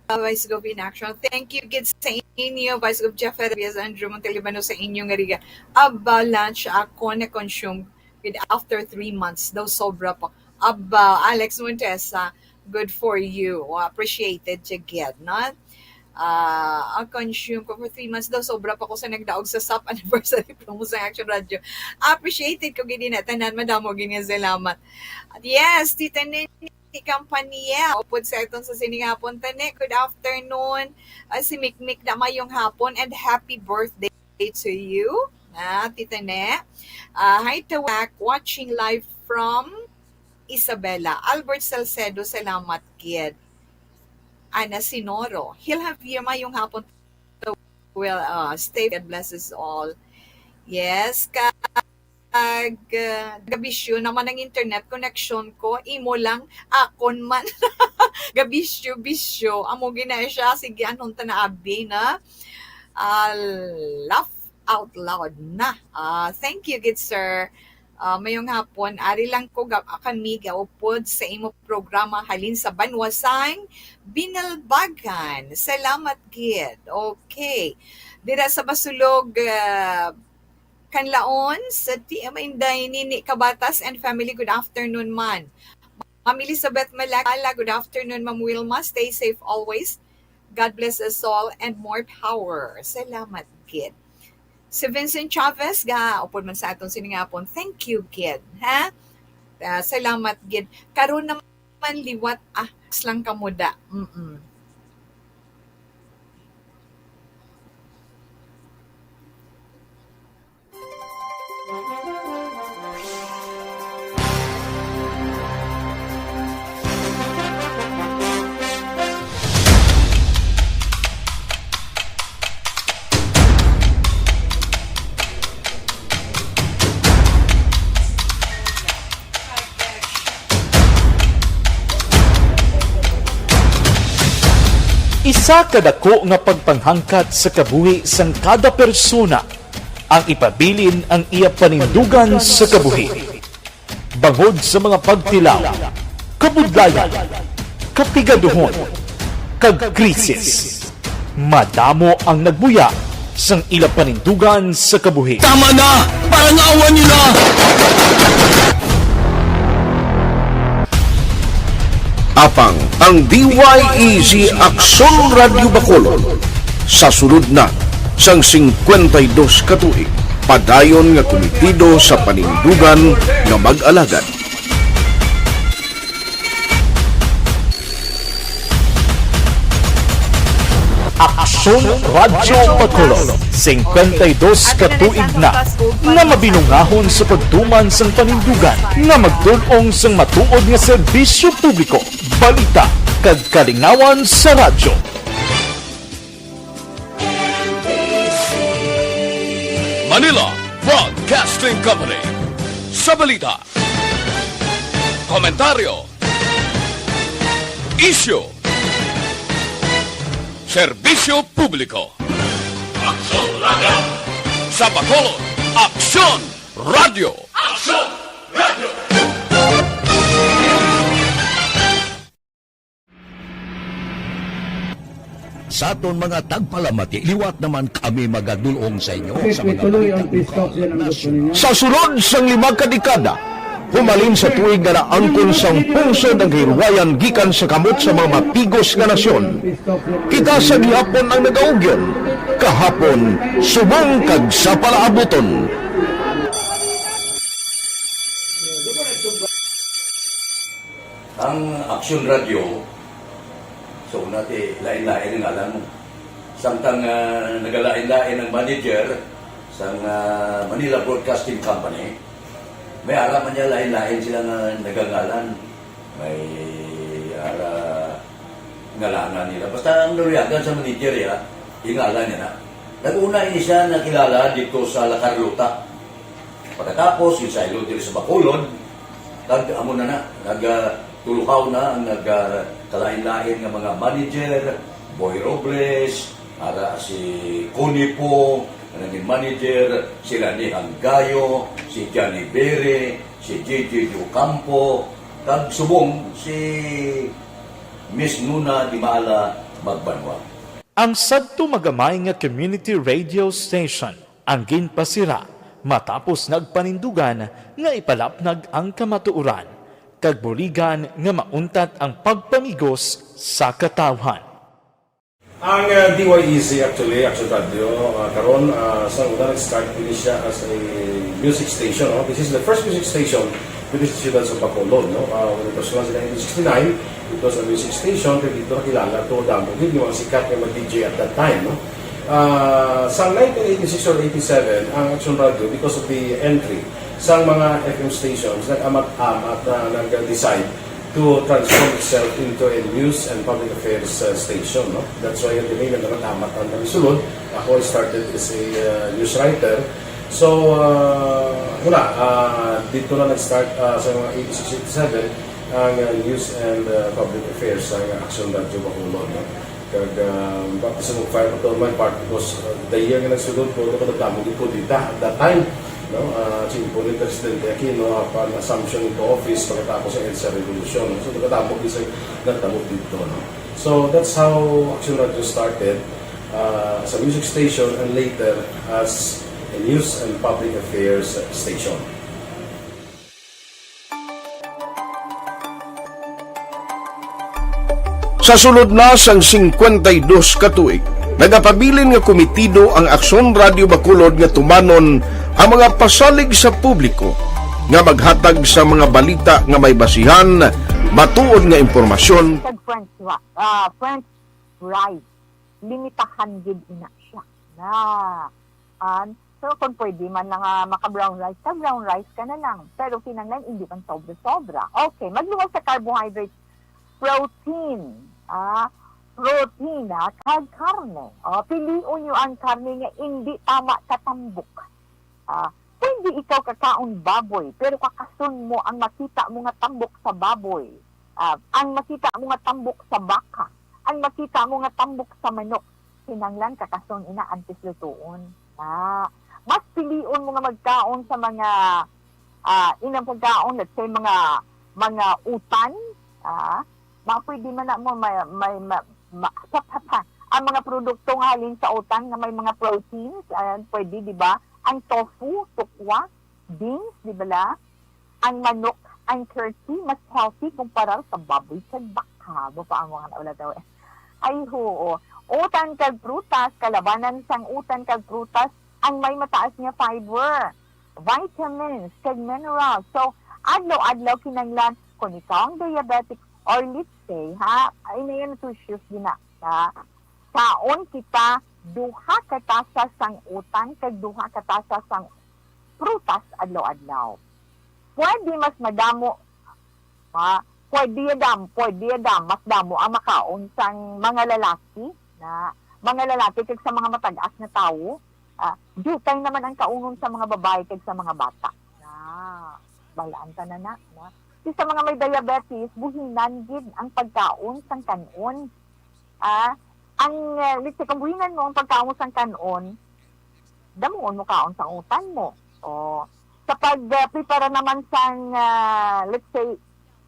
Uh, Vice Gov in action. Thank you gid sa inyo, Vice Gov Jeff Herbias, Andrew Montalibano, sa inyo nga riga. Aba, lunch ako na-consume with after three months. Daw sobra pa. Aba, Alex Montesa, good for you. Appreciated siya gid, no? Ah, ang consume ko for three months daw, sobra pa ko sa nagdaog sa sap anniversary promo sa Action Radio. Appreciated ko gid na tanan, madamo gid nga salamat. Yes, Tita Nene Campaniel, upod sa aton sa sining hapon, Tane. Good afternoon. Ah, si Mikmik na, mayong hapon and happy birthday to you. Ah, Tita Ne. Ah, hi, Tawak, watching live from Isabela. Albert Salcedo, salamat gid. Ana Sinoro, he'll have you, mayong hapon. Well, uh, stay, God bless us all. Yes, kag, uh, gabisyo naman ang internet connection ko. Imo lang, akon man. Gabisyo, bisyo. Amo gina siya. Sige, anong ta na abi na? Ah, laugh out loud na. Ah, thank you, good sir. Ah, mayong hapon. Ari lang ko ga-, kami gaupod sa imo programa halin sa banwa sang Binalbagan. Salamat gid. Okay. Dira sa Basulog, ah, Kanlaon, sa T M Inday, Nini Kabatas and family, good afternoon man. Ma'am Elizabeth Malakala, good afternoon, Ma'am Wilma. Stay safe always. God bless us all and more power. Salamat gid. Si Vincent Chavez, ga, upod man sa aton sining hapon. Thank you gid, ha? Ah, salamat gid. Karon naman liwat, ah, lang kamo da. Mm-mm. Isa ka dako nga pagpanghangkat sa kabuhi sang kada persona ang ipabilin ang iya panindugan sa kabuhi. Bangod sa mga pagtilaw, kabudlayan, kapigaduhon, kag krisis, madamo ang nagbuya sang ila panindugan sa kabuhi. Tama na! Parang awan nyo na! Apang ang D Y E G Aksyon Radyo Bacolod sa sulod na sang singkwenta y dos ka tuig, padayon nga kumitido sa panindugan nga mag-alagad. Aksyon Radyo Bacolod, singkwenta y dos ka tuig na nga mabinungahon sa pagtuman sang panindugan nga magdul-ong sang matuod nga serbisyo publiko, balita, kag kalingawan sa radyo. Manila Broadcasting Company. Sa balita, komentaryo, isyu, serbisyo publiko. Aksyon Radyo. Sa Bacolod, Aksyon Radyo. Aksyon Radyo. Sa aton mga tagpalamati, liwat naman kami magadul-ong sa inyo sa mga balita lokal, nasyonal. Sa sulod sang lima ka dekada, humalin sa tuig nga naangkon sang pungsod ang kahilwayan gikan sa kamot sa mga mapigos nga nasyon, kita sa gihapon ang nagaugyon, kahapon, subong kag sa palaabuton. Ang Aksyon Radyo, sa una ti, lain-lain ang ngalan mo. Samtang, ah, nagalain-lain ang manager sang, ah, Manila Broadcasting Company, may ara man niya lain-lain sila nga nagangalan. May ara ngalanan nila. Basta ang naluyagan sa manager, ya, ingalan niya na. Nag-una ini siya nakilala dito sa La Carlota. Pagkatapos, yung sa Ilog diri sa Bacolod, kag amo na na, nag, ah, tuluhaw na ang nag, ah, kalain-lain nga mga manager, Boy Robles, ara si Connie Po, nga naging manager, sila ni Hanggayo, si Johnny Bere, si J J Ocampo, kag subong si Miss Nuna Dimala Magbanwa. Ang sadto magamay nga community radio station ang ginpasira matapos nagpanindugan nga ipalapnag ang kamatuoran kag buligan nga mauntat ang pagpamigos sa katawhan. Ang, uh, D Y E C, actually, Action Radio, uh, karon, uh, sa una nag-start din siya as a music station, no? This is the first music station with the Siyudad sa Bacolod, no? Uh, when it was launched in nineteen sixty-nine, it was a music station, pero dito nakilala to, damo gid yung mga sikat nga mga D J at that time, no? Uh, sa nineteen eighty-six or eighty-seven, ang Action Radio, because of the entry sa mga F M stations, nag-amat-amat na nag-decide to transform itself into a news and public affairs, uh, station, no? That's why the name na nag-amat ang nagsulod. Ako, I started as a, uh, news writer. So, uh, wala, uh, dito na nag-start, uh, sa mga eighty-six, eighty-seven ang, uh, news and, uh, public affairs sa Action Radio Bacolod, no? Kag, uh, baptism of fire pa to my part because, uh, the year nga nagsulod ko, ako nagdamo gid ko dita at that time, no? Uh, si Impo ni Presidente Aquino, uh, upon assumption into office pagkatapos sa EDSA Revolution, no? So, nagdamo gid sa nagdamo dito, no? So, that's how Action Radio started, uh, as a music station and later as a news and public affairs station. Sa sulod na sang singkwenta y dos ka tuig, nagapabilin nga komitido ang Aksyon Radio Bacolod nga tumanon ang mga pasalig sa publiko nga maghatag sa mga balita nga may basihan, matuod nga impormasyon. Kag French ri-, ah, French fries, limitahan gid ina siya. Na, an, pero kung pwede man lang, ah, maka-brown rice ka, brown rice ka na lang. Pero kinahanglan, hindi man sobra-sobra. Okay, magluwas sa carbohydrates, protein, ah, protein, ah, kag karne. Oh, pilion niyo ang karne nga hindi tama katambok. Ah, pwede ikaw kakaon baboy, pero kakason mo ang makita mo nga tambok sa baboy. Ah, ang makita mo nga tambok sa baka, ang makita mo nga tambok sa manok, kinahanglan kakason ina antes lutuon. Ah, mas pilion mo nga magkaon sa mga, ah, inang pagkaon, let's say, mga, mga utan, ah, mga pwede man na mo may, may, ma-, ma-, ang mga produkto nga halin sa utan nga may mga proteins, ayan, pwede, di ba? Ang tofu, tukwa, beans, di ba la? Ang manok, ang turkey, mas healthy kumpara sa baboy kag baka. Ba pa ang mga naula daw eh. Ay, huo. Utan kag prutas, kalabanan sang utan kag prutas, ang may mataas nga fiber, vitamins, kag minerals. So, adlaw-adlaw kinahanglan, kung ikaw ang diabetic, or let's say, ha, ay na yan, nutritious din na, ha? Kaon kita duha ka tasa sang utan kag duha ka tasa sang prutas adlaw-adlaw. Pwede mas madamo, ha? Pwede dam, pwede dam, mas damo ang makaon sang mga lalaki na, mga lalaki kag sa mga matag-as nga tawo. Ah, diutay naman ang kaunon sa mga babayi kag sa mga bata. Na, balaan ka na na, na. Di sa mga may diabetes, buhinan gid ang pagkaon sang kan-on. Ah, ang, ah, let's say, kung buhinan mo ang pagkaon sang kan-on, damuon mo kaon sang utan mo. O, sa pag, ah, prepara naman sang, ah, let's say,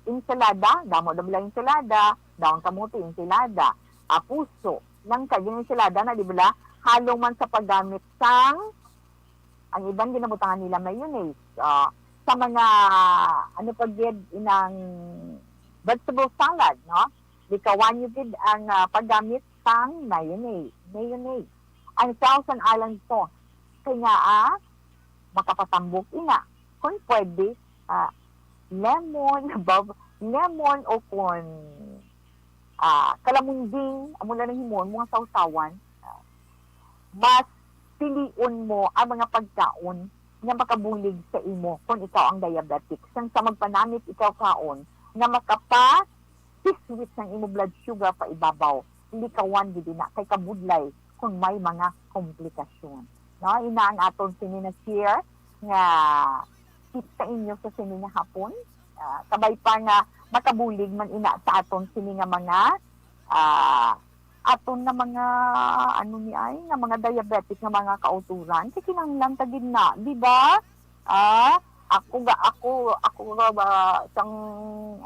ensalada, damo na bala ensalada, daon kamote, ensalada, ah, puso, lang kag ensalada na, di bala, halong man sa paggamit sang, ang iban ginabutangan nila mayonnaise, ah, sa mga, ano pa gid, inang vegetable salad, no? Likawan nyo gid ang, ah, paggamit sang mayonnaise, mayonnaise. Ang sauce and island sauce. Kay nga, ah, makapatambok ina. Kung pwede, ah, lemon, bab-, lemon o kung, ah, kalamunding, amo na lang himuon mo nga sawsawan. Ah, mas pilion mo ang mga pagkaon nga makabulig sa imo kung ikaw ang diabetic. Sang sa magpanamit ikaw kaon nga makapa-, siswit sang imo blood sugar pa ibabaw. Likawan gid ina kay kabudlay kung may mga komplikasyon. No, ina ang aton sini na share nga tips sa inyo sa sini nga hapon. Ah, kabay pa nga makabulig man ina sa aton sini nga mga, ah, aton nga mga, ano ni ay, nga mga diabetic nga mga kauturan. Kay kinahanglan ta gid na, di ba? Ah, ako ga, ako, ako ga ba sang,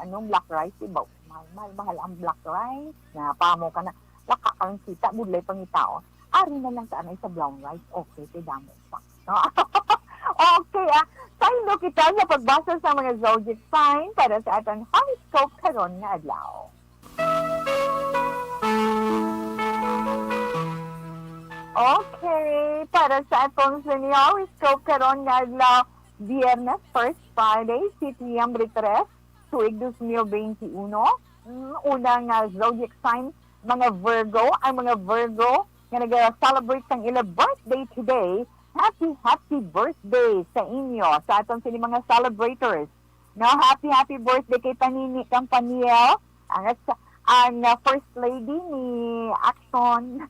ano, black rice, di ba? May, Mahal-mahal ang black rice, na pamo ka na, nakakangkita, budlay pangitaon. Ari na lang sa anay sa brown rice, okay, kay damo pa. No? Okay, ah. Saylo kita sa pagbasa sa mga zodiac sign para sa atong horoscope karon nga adlaw. Okay, para sa atong sini horoscope karon nga adlaw, Biyernes, first Friday, Setyembre tres, tuig dos mil benti-uno. Mm, una nga zodiac sign, mga Virgo. Ang mga Virgo nga nag-celebrate sang ila birthday today, happy, happy birthday sa inyo, sa aton sini mga celebrators. No, happy, happy birthday kay Panini Campaniel, ang as-, ang, uh, first lady ni Action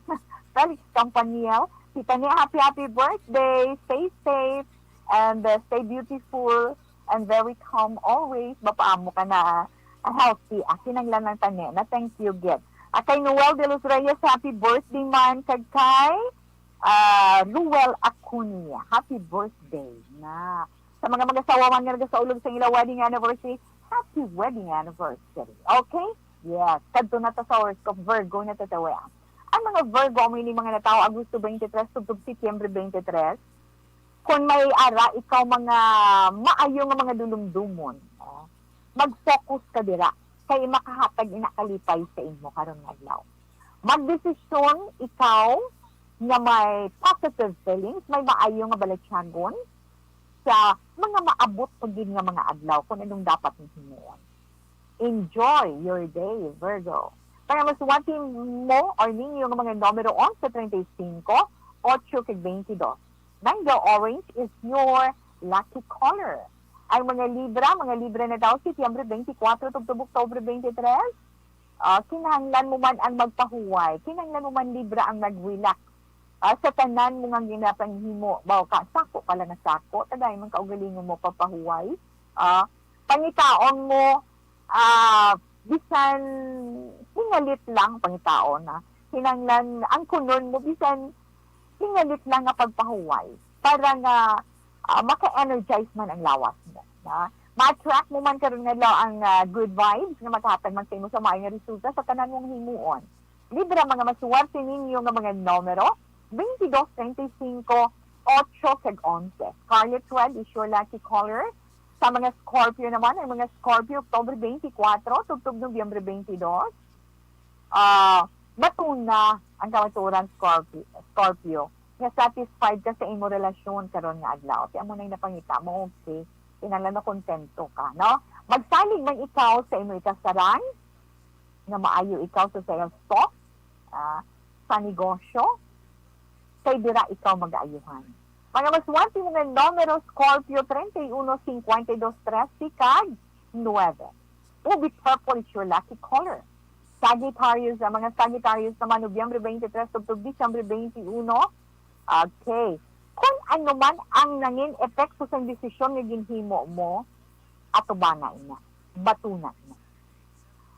Felix Campaniel. Si Tani, happy, happy birthday. Stay safe and, uh, stay beautiful and very calm always. Mapaamo ka na, uh, healthy. Ah, kinahanglan lang, Tani, na thank you, gid. Ah, kay Noel de los Reyes, happy birthday man. Kag kay, ah, Ruel Acuña, happy birthday na. Sa mga mag-asawa man nga nagasaulog sa ila wedding anniversary, happy wedding anniversary. Okay? Yes. Kadto na ta sa horoscope, Virgo na ta, tawi. Ang mga Virgo, amo ini mga natawo Agosto twenty-three tubtob Setyembre twenty-three. Kung may ara ikaw mga maayo nga mga dulumdumon, oh, mag-focus ka dira kay makahatag ina kalipay sa imo karon nga adlaw. Magdesisyon ikaw nga may positive feelings, may maayo nga balatyagon sa mga maabot pa gid nga mga adlaw kung anong dapat mo himuon. Enjoy your day, Virgo. Para masuwati mo or ninyo nga mga numero onse, treinta y cinco, ocho, kag veintidós. Mango orange is your lucky color. Ang mga Libra, mga Libra na daw, Setyembre twenty-four tubtob Oktubre twenty-three, ah, kinahanglan mo man ang magpahuway, kinahanglan mo man, Libra, ang mag-relax, ah, sa tanan mo nga ginapanghimo. Baw ka, sako ka lang nga sako, tagay man kaugalingon mo papahuway. Ah, pangitaon mo, ah, bisan pingalit lang pangitaon, ha. Kinahanglan, ang kunon mo, bisan pingalit lang nga pagpahuway para nga, ah, maka-energize man ang lawas mo, ha. Ma-attract mo man karon nga adlaw ang, ah, good vibes nga makahatag man sa imo sa maayo nga resulta sa tanan mong himuon. Libra, mga masuwerte ninyo nga mga numero, twenty-two, twenty-five, ocho, kag onse. Scarlet red is your lucky color. Sa mga Scorpio naman, ang mga Scorpio, October twenty-four tubtob Nobyembre twenty-two. Ah, batuna ang kamatuoran, Scorpio, Scorpio, nga satisfied ka sa imo relasyon karon nga adlaw. Kay amo na'y napangita mo, okay? Kinahanglan makontento ka, no? Magsalig man ikaw sa imo ikasarang nga maayo ikaw sa sales talk, ah, sa negosyo, kay dira ikaw mag-aayuhan. Mga masuwerte mo nga numero, Scorpio, treinta y uno, cincuenta y dos, trece, kag nuebe. Ruby purple is your lucky color. Sagittarius, ang mga Sagittarius naman, Nobyembre twenty-three tubtob Disyembre twenty-uno. Okay. Kung ano man ang nangin epekto sang desisyon nga ginhimo mo, atubanga ina. Batuna ina.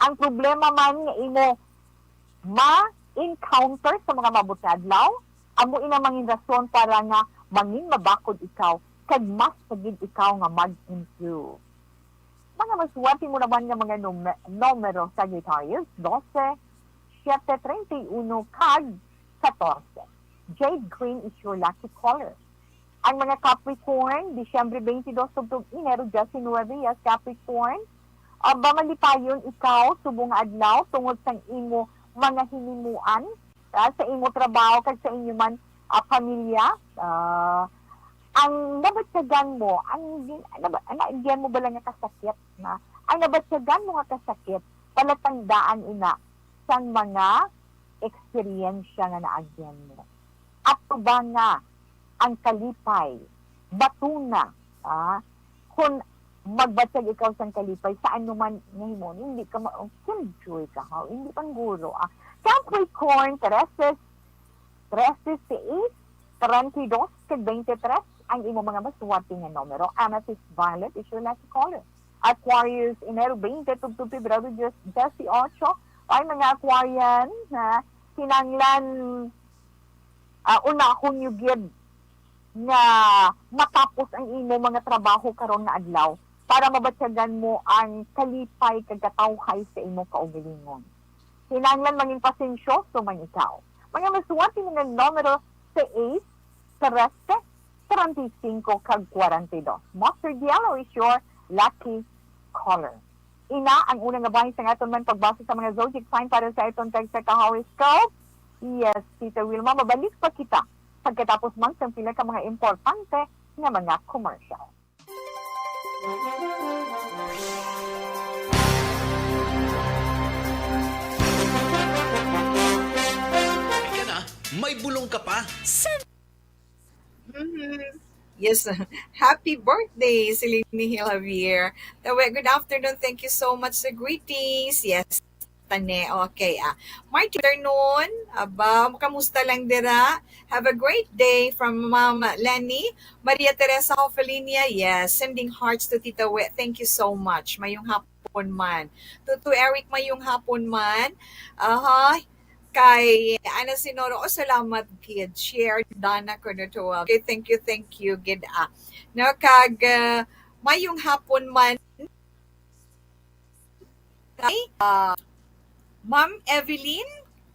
Ang problema man nga imo ma-encounter sa mga maabot nga adlaw, amo ina mangin rason para nga mangin mabakod ikaw, kag mas pa gid ikaw nga mag-improve. Mga masuwerte mo naman nga mga nume-, numero, Sagittarius, dose, siyete, treinta y uno, kag katorse. Jade green is your lucky color. Ang mga Capricorn, Disyembre twenty-two tubtob Enero diecinuebe, yes, Capricorn. Aba, malipayon ikaw subong nga adlaw tungod sang imo mga hinimuan, ah, sa imo trabaho kag sa inyo man, ah, pamilya. Ah, ang nabatyagan mo, ang gin-, naba-, ang naagyan mo bala nga kasakit na, ang nabatyagan mo nga kasakit, palatandaan ina sang mga eksperyensya nga naagyan mo. Atubanga ang kalipay, batuna, ah, kung magbatyag ikaw sang kalipay sa anuman nga himuon, hindi ka ma-, killjoy ka, ha? Hindi pangguro, ah. Capricorn, trese, trese, seis, treinta y dos, kag twenty-three, ang imo mga maswerte nga numero. Amethyst violet is your lucky color. Aquarius, Enero twenty tubtob Pebrero dieciocho. Ay, mga Aquarian, ha? Kinahanglan, ah, unahon nyo gid nga matapos ang imo mga trabaho karon nga adlaw. para mabatyagan mo ang kalipay kag katawhay sa imo kaugalingon. Kinahanglan mangin pasensyoso man ikaw. Mga masuwat ini nga numero sais, trese, treinta y cinco, kag kwarenta y dos. Mustard yellow is your lucky color. Ina ang una nga bahin sang aton man pagbasa sa mga zodiac sign para sa aton tagsa ka horoscope. Yes, Tita Wilma, mabalik pa kita pagkatapos man sang pila ka mga importante nga mga commercial. Ka na, may bulong ka pa. Mhm. Yes. Happy birthday, Celine Hill Javier. Tawe, good afternoon. Thank you so much sa greetings. Yes, tane. Okay, ah. Martin, afternoon. Aba, kamusta lang dira? Have a great day from Ma'am Lenny. Maria Teresa Hofelinia, yes, sending hearts to Tita We. Thank you so much. Mayong hapon man. Tutu Eric, mayong hapon man. Aha. Kay Ana Sinoro, oh, salamat gid. Share, Dana Cornutual. Okay, thank you, thank you, gid, ah. No, kag, ah, mayong hapon man. Kay, ah, Ma'am Evelyn,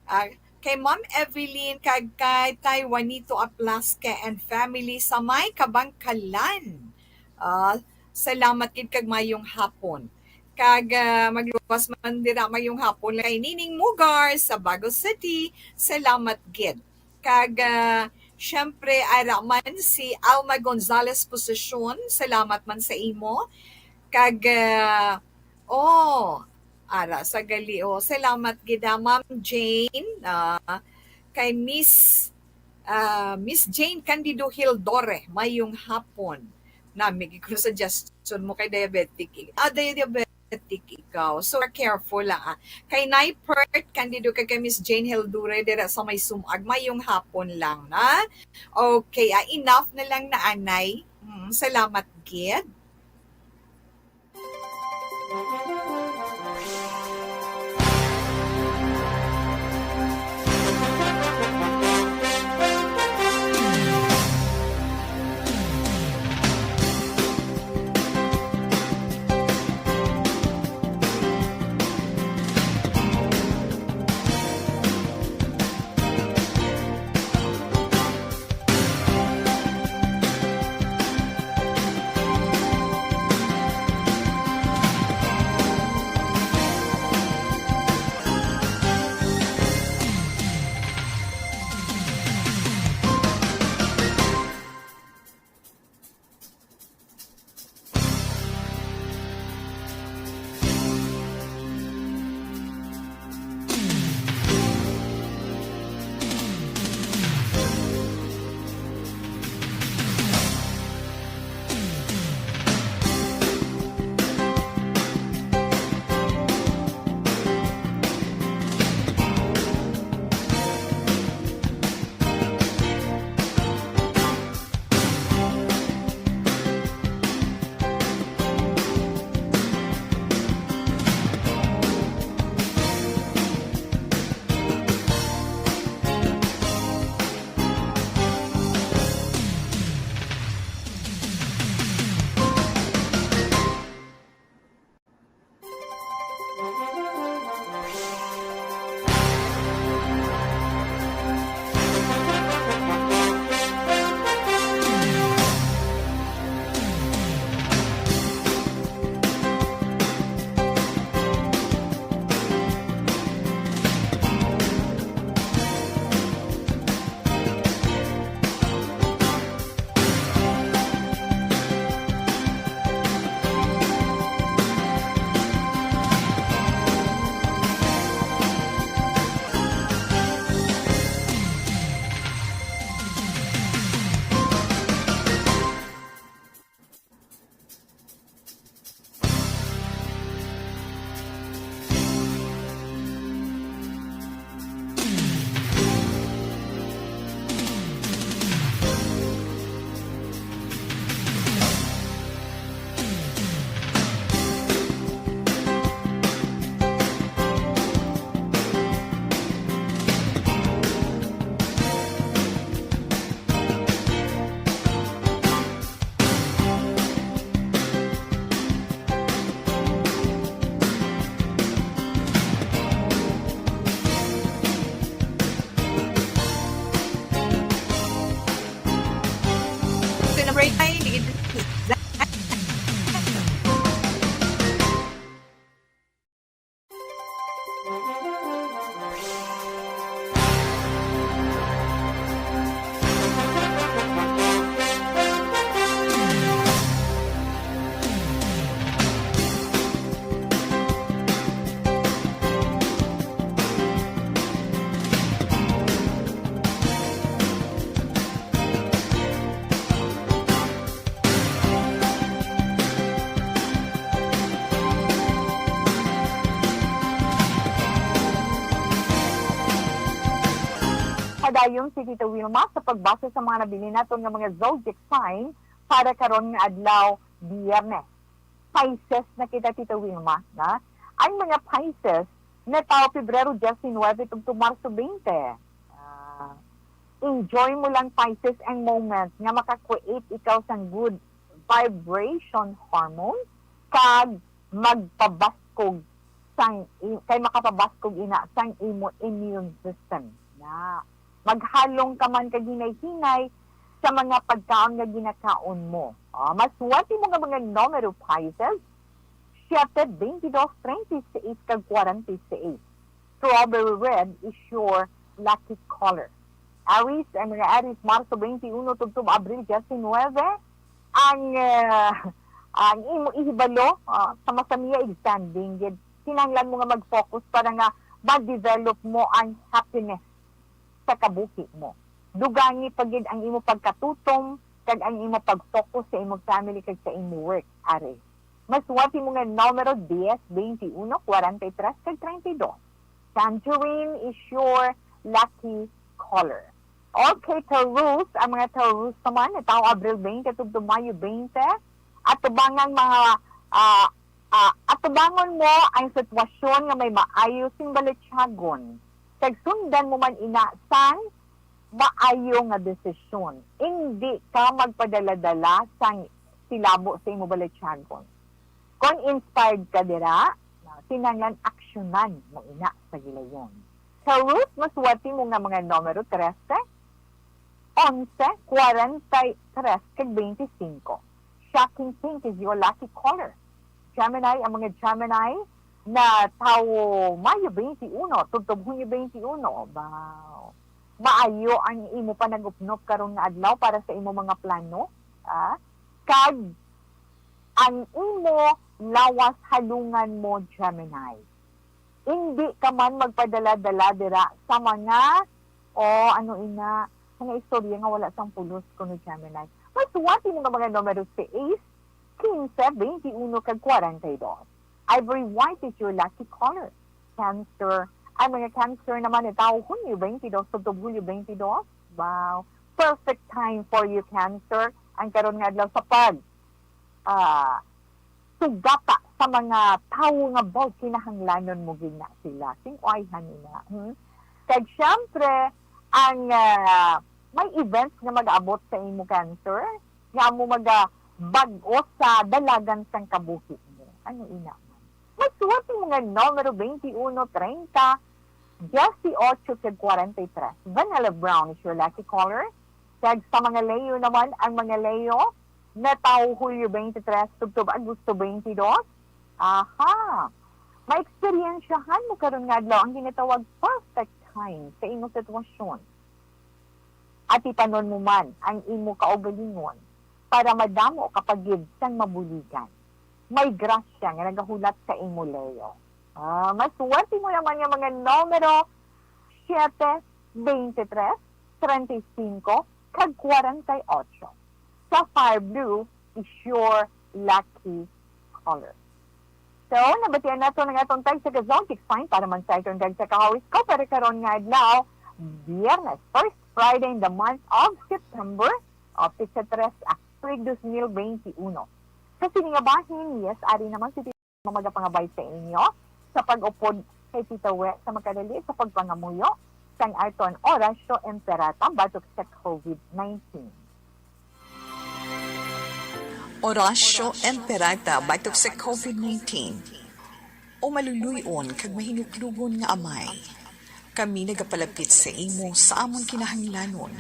ah, kay Ma'am Evelyn, kag kay Taiwanito Aplasca and family sa may Kabangkalan. Ah, salamat gid kag mayong hapon. Kag, ah, magluwas man dira mayong hapon kay Nining Mugar sa Bago City. Salamat gid. Kag, ah, syempre, ara man si Alma Gonzalez Posisyon. Salamat man sa imo. Kag, ah, oh, ara sa gali, oh. Salamat gid, ah, Ma'am Jane. Ah, kay Miss, ah, Miss Jane Candido Hildore, mayong hapon. Nami gid ko suggestion mo kay diabetic. Ah, diabetic ikaw. So, careful lang, ah. Kay Nay Pert Candido kag kay Miss Jane Hildure dira sa may sumag, mayong hapon lang, na? Okay, ah, enough na lang na, anay. Mm, salamat gid. Dayon si Tita Wilma sa pagbasa sa mga nabilin naton nga mga zodiac sign para karon nga adlaw, Biyernes. Pisces na kita, Tita Wilma, na? Ang mga Pisces, natawo Pebrero diecinuebe tubtob Marso twenty. Ah, enjoy mo lang, Pisces, ang moment nga maka-create ikaw sang good vibration hormone kag magpabaskog sang i-, kay makapabaskog ina sang imo immune system. Na maghalong ka man kag hinay-hinay sa mga pagkaon nga ginakaon mo. Ah, maswerte mo nga mga numero, Pisces, siete, twenty-dos, treinta y seis, kag kwarenta y seis. Strawberry red is your lucky color. Aries, ang mga Aries, Marso twenty-uno tubtob Abril diecinuebe, ang, ah, ang imo ihibalo, ah, sa masamiya, extending gid. Kinahanglan mo nga mag-focus para nga ma-develop mo ang happiness sa kabuhi mo. Dugangi pa gid ang imo pagkatutom kag ang imo pag-focus sa imo family kag sa imo work, Aries. Maswerte mo nga numero, dies, twenty-uno, kwarenta y tres, kag treinta y dos. Tangerine is your lucky color. Okay, Taurus, ang mga Taurus naman, natawo Abril twenty tubtob Mayo twenty, atubangan mga, ah, ah, atubangon mo ang sitwasyon nga may maayo sing balatyagon, kag sundan mo man ina sang maayo nga desisyon. Indi ka magpadala-dala sang silabo sa imo balatyagon. Kon inspired ka dira, kinahanglan aksyonan mo ina sa gilayon. Taurus, maswerte mo nga mga numero, trese, onse, kwarenta y tres, kag twenty-cinco. Shocking pink is your lucky color. Gemini, ang mga Gemini, natawo Mayo twenty-uno tubtob Hunyo twenty-uno. Wow. Maayo ang imo panag-upnop karon nga adlaw para sa imo mga plano, ah, kag ang imo lawas halungan mo, Gemini. Indi ka man magpadala-dala dira sa mga, o ano ina, mga istorya nga wala sang pulos, kuno Gemini. Maswerte mo nga mga numero, seis, quince, twenty-uno, kag kwarenta y dos. Ivory white is your lucky color. Cancer. Ang mga Cancer naman, natawo Hunyo twenty-dos tubtob Hulyo twenty-dos. Wow. Perfect time for you, Cancer. Ang karon nga adlaw sa pag, ah, sugata sa mga tawo nga bawg kinahanglanon mo gid na sila. Sing-, uy, honey na. Hmm? Kag syempre, ang, ah, may events nga mag-abot sa imo, Cancer, nga amo magabag-o sa dalagan sang kabuhi mo. Ano ina man? Maswerte mo nga numero, twenty-uno, treinta, dieciocho, kag kwarenta y tres. Vanilla brown is your lucky color. Kag sa mga Leo naman, ang mga Leo, natawo Hulyo twenty-tres tubtob Agosto twenty-dos. Aha! Maeksperiensyahan mo karon nga adlaw ang ginatawag perfect time sa imong sitwasyon. Atipanon mo man ang imo kaugalingon para madamo ka pa gid sang mabuligan. May grasya nga nagahulat sa imo, Leo. Ah, maswerte mo naman nga mga numero, siete, twenty-tres, treinta y cinco, kag kwarenta y ocho. Sapphire blue is your lucky color. So, nabatian nato ang atong tagsa ka zodiac sign para man sa atong tagsa ka horoscope para karon nga adlaw, Biyernes, first Friday in the month of September, o, petsa tres, April dos mil veintiuno. Sa sini nga bahin, yes, ari naman si Tita Wilma magapangabay sa inyo sa pag-upod kay Tita We sa makadali sa pagpangamuyo sang aton Oratio Imperata batok sa covid nineteen. Oratio Imperata batok sa covid nineteen. O maluluy-on kag mahinuklogon nga Amay, kami nagapalapit sa imo sa amon kinahanglanon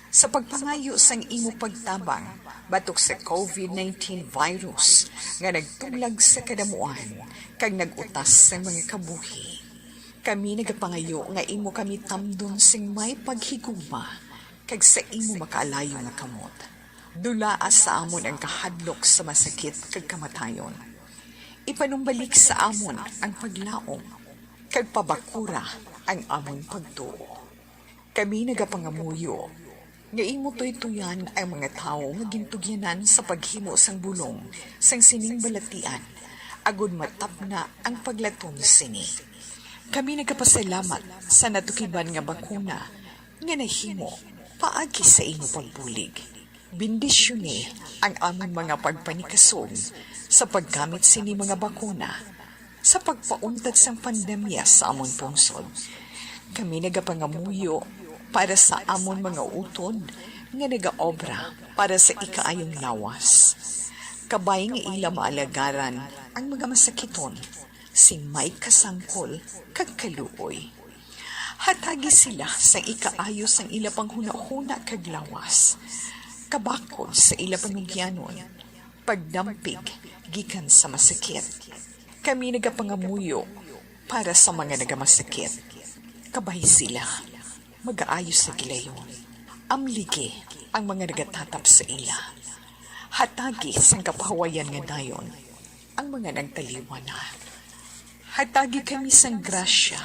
sa pagpangayo sang imo pagtabang batok sa covid nineteen virus nga nagtuglag sa kadamuan kag nag-utas sang mga kabuhi. Kami nagapangayo nga imo kami tamdon sing may paghigugma kag sa imo makaalayo nga kamot. Dulaa sa amon ang kahadlok sa masakit kag kamatayon. Ipanumbalik sa amon ang paglaom, kag pabakura ang amon pagtuo. Kami nagapangamuyo nga imo tuytoyan ang mga tawo nga gintugyanan sa paghimo sang bulong sang sining balatian, agod matapna ang paglatom sini. Kami nagapasalamat sa natukiban nga bakuna nga nahimo paagi sa imo pagbulig. Bendisyoni ang amon mga pagpanikasog sa paggamit sini mga bakuna sa pagpauntat sang pandemya sa amon pungsod. Kami nagapangamuyo para sa amon mga utod nga nagaobra para sa ikaayong lawas. Kabay nga ila maalagaran ang mga masakiton sing may kasangkol kag kaluoy. Hatagi sila sang ikaayo sang ila panghunahuna kag lawas, kabakod sa ila panugyanon, pagdampig gikan sa masakit. Kami nagapangamuyo para sa mga nagamasakit. Kabay sila, magaayo sa gilayon. Amligi ang mga nagatatap sa ila. Hatagi sang kapahuwayan nga dayon ang mga nagtaliwan na. Hatagi kami sang grasya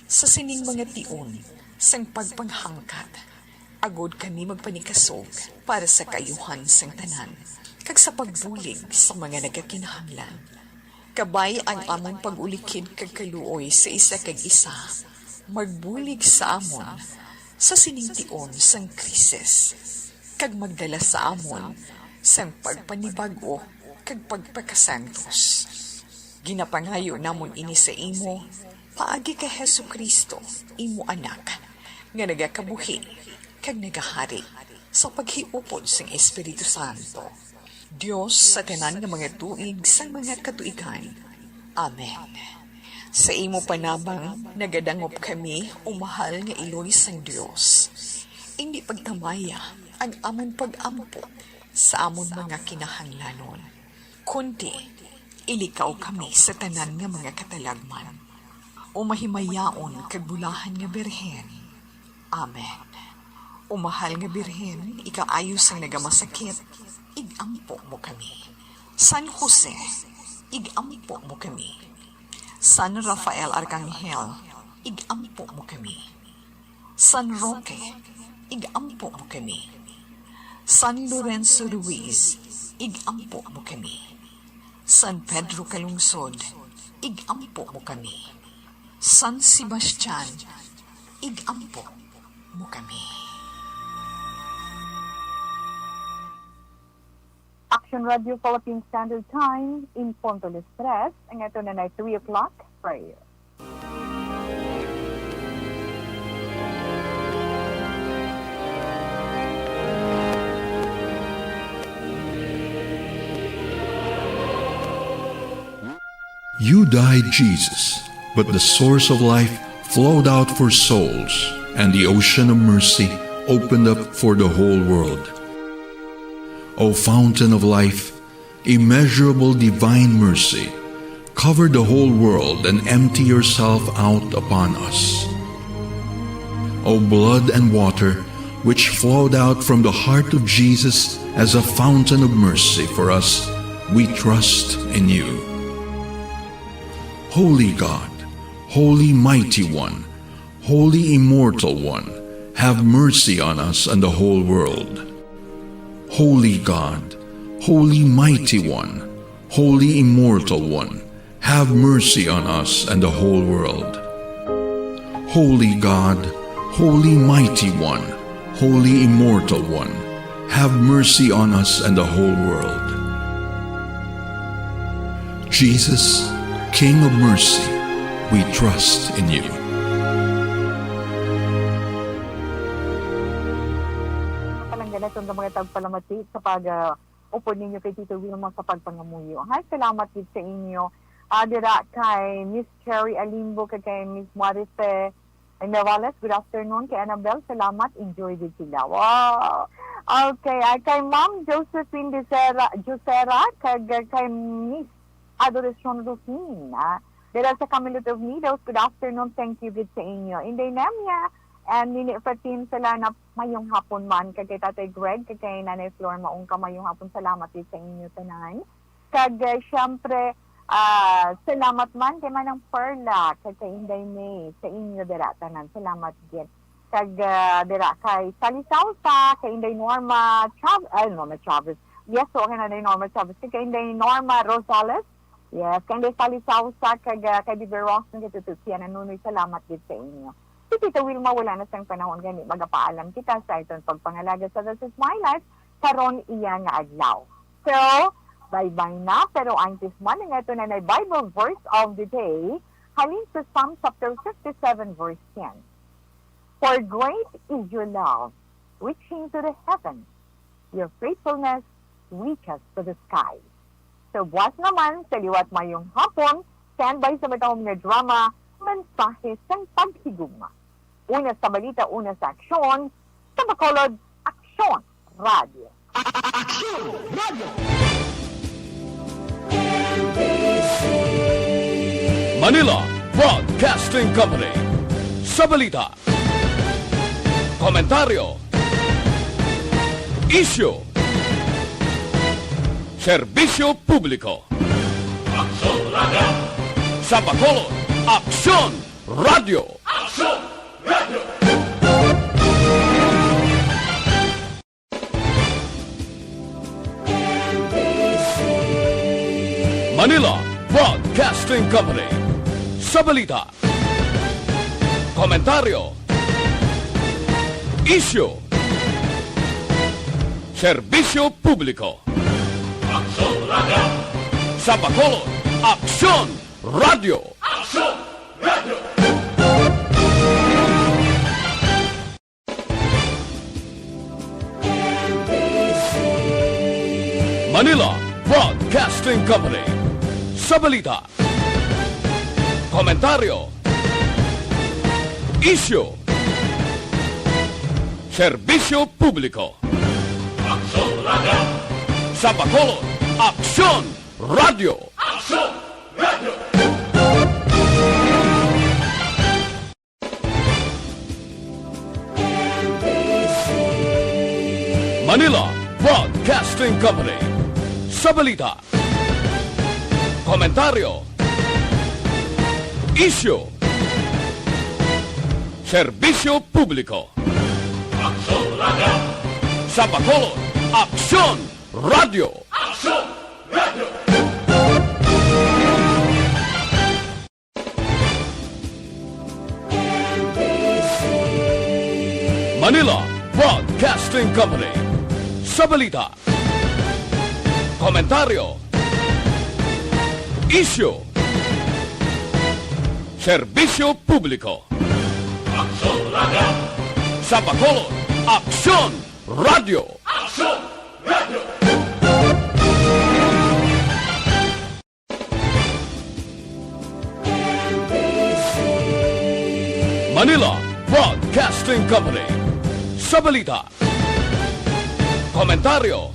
sa sining mga tion sang pagpanghangkat, agod kami magpanikasog para sa kaayuhan sang tanan, kag sa pagbulig sa mga nagakinahanglan. Kabay ang amon pag-ulikid kag kaluoy sa isa kag isa, magbulig sa amon sa sining tion sang krisis, kag magdala sa amon sang pagpanibag-o kag pagpakasantos. Ginapangayo namon ini sa imo paagi kay Jesu-Cristo, imo Anak, nga nagakabuhi kag nagahari sa paghiupod sang Espiritu Santo, Dios sa tanan nga mga tuig sang mga katuigan. Amen. Sa imo panabang nagadangop kami, o mahal nga Iloy sang Dios. Indi pagtamaya ang amon pag-ampo sa amon mga kinahanglanon, kundi ilikaw kami sa tanan nga mga katalagman, o mahimayaon kag bulahan nga Birhen. Amen. O mahal nga Birhen, ikaayo sang nagamasakit, ig-ampo mo kami. San Jose, ig-ampo mo kami. San Rafael Arcangel, ig-ampo mo kami. San Roque, ig-ampo mo kami. San Lorenzo Ruiz, ig-ampo mo kami. San Pedro Calungsod, ig-ampo mo kami. San Sebastian, ig-ampo mo kami. Action Radio Philippine Standard Time, in punto las tres, ang ato na na three o'clock prayer. You died, Jesus, but the source of life flowed out for souls, and the ocean of mercy opened up for the whole world. O fountain of life, immeasurable divine mercy, cover the whole world and empty yourself out upon us. O blood and water, which flowed out from the heart of Jesus as a fountain of mercy for us, we trust in you. Holy God, Holy Mighty One, Holy Immortal One, have mercy on us and the whole world. Holy God, Holy Mighty One, Holy Immortal One, have mercy on us and the whole world. Holy God, Holy Mighty One, Holy Immortal One, have mercy on us and the whole world. Jesus, King of mercy, we trust in you. Palangga naton nga mga tagpalamati sa pag, ah, upod ninyo kay Tito Wilma sa pagpangamuyo. Hi, salamat gid sa inyo. Ah, dira kay Miss Cherry Alimbo, kay, kay Miss Marife Ay, Nawales, good afternoon. Kay Annabel, salamat. Enjoy gid sila. Wow! Okay, ay kay Ma'am Josephine Dicera, Josera, kag kay Miss Adoracion Rufin, ah. Dira sa Camelot of Needles, good afternoon. Thank you gid sa inyo. Inday Nemia and Nini Fatin, salamat. Mayong hapon man. Kag kay Tatay Greg, kag kay Nanay Flor, maong ka, mayong hapon. Salamat gid sa inyo tanan. Kag, eh, siyempre, ah, salamat man kay Manang Perla, kag kay Inday May, sa inyo dira tanan. Salamat gid. Kag, ah, dira kay Sally Salsa, kay Inday Norma Chav-, ay, Norma Chavez. Yes, so, kay Inday Norma Chavez. Kag kay Inday Norma Rosales. Yes, kay Inday Sally Salsa, kag, ah, kay Bibi Ross, kag kay Tutu Kiana Nunoy, salamat gid sa inyo. Si Tita Wilma wala na sang panahon, gani magapaalam kita sa aton pagpangalaga sa This Is My Life karon iya nga adlaw. So, bye-bye na, pero antes man, nga ito na na Bible verse of the day, halin sa Psalm chapter fifty-seven, verse ten. "For great is your love, reaching to the heaven. Your faithfulness reaches to the sky." So, buwas naman, sa liwat mayong hapon, standby sa matahom nga drama, Mensahe sang Paghigugma. Una sa balita, una sa aksyon, sa Bacolod, Aksyon Radio. Aksyon Radio. Manila Broadcasting Company. Sa balita, komentaryo, isyu, serbisyo publiko. Aksyon Radio. Sa Bacolod, Aksyon Radio. Aksyon Radio. Manila Broadcasting Company. Sa balita, komentaryo, isyu, serbisyo publiko. Aksyon Radio. Sa Bacolod, Aksyon Radio. Aksyon Radio. Manila Broadcasting Company. Sa balita, komentaryo, isyu, serbisyo publiko. Aksyon Radio. Sa Bacolod, Aksyon Radio. Aksyon Radio. Manila Broadcasting Company. Sa balita, komentaryo, isyu, serbisyo publiko. Aksyon Radio. Sa Bacolod, Aksyon Radio. Aksyon Radio. Manila Broadcasting Company. Sa balita, komentaryo, isyu, serbisyo publiko. Aksyon Radio. Sa Bacolod, Aksyon Radio. Aksyon Radio. Manila Broadcasting Company. Sa balita, komentaryo,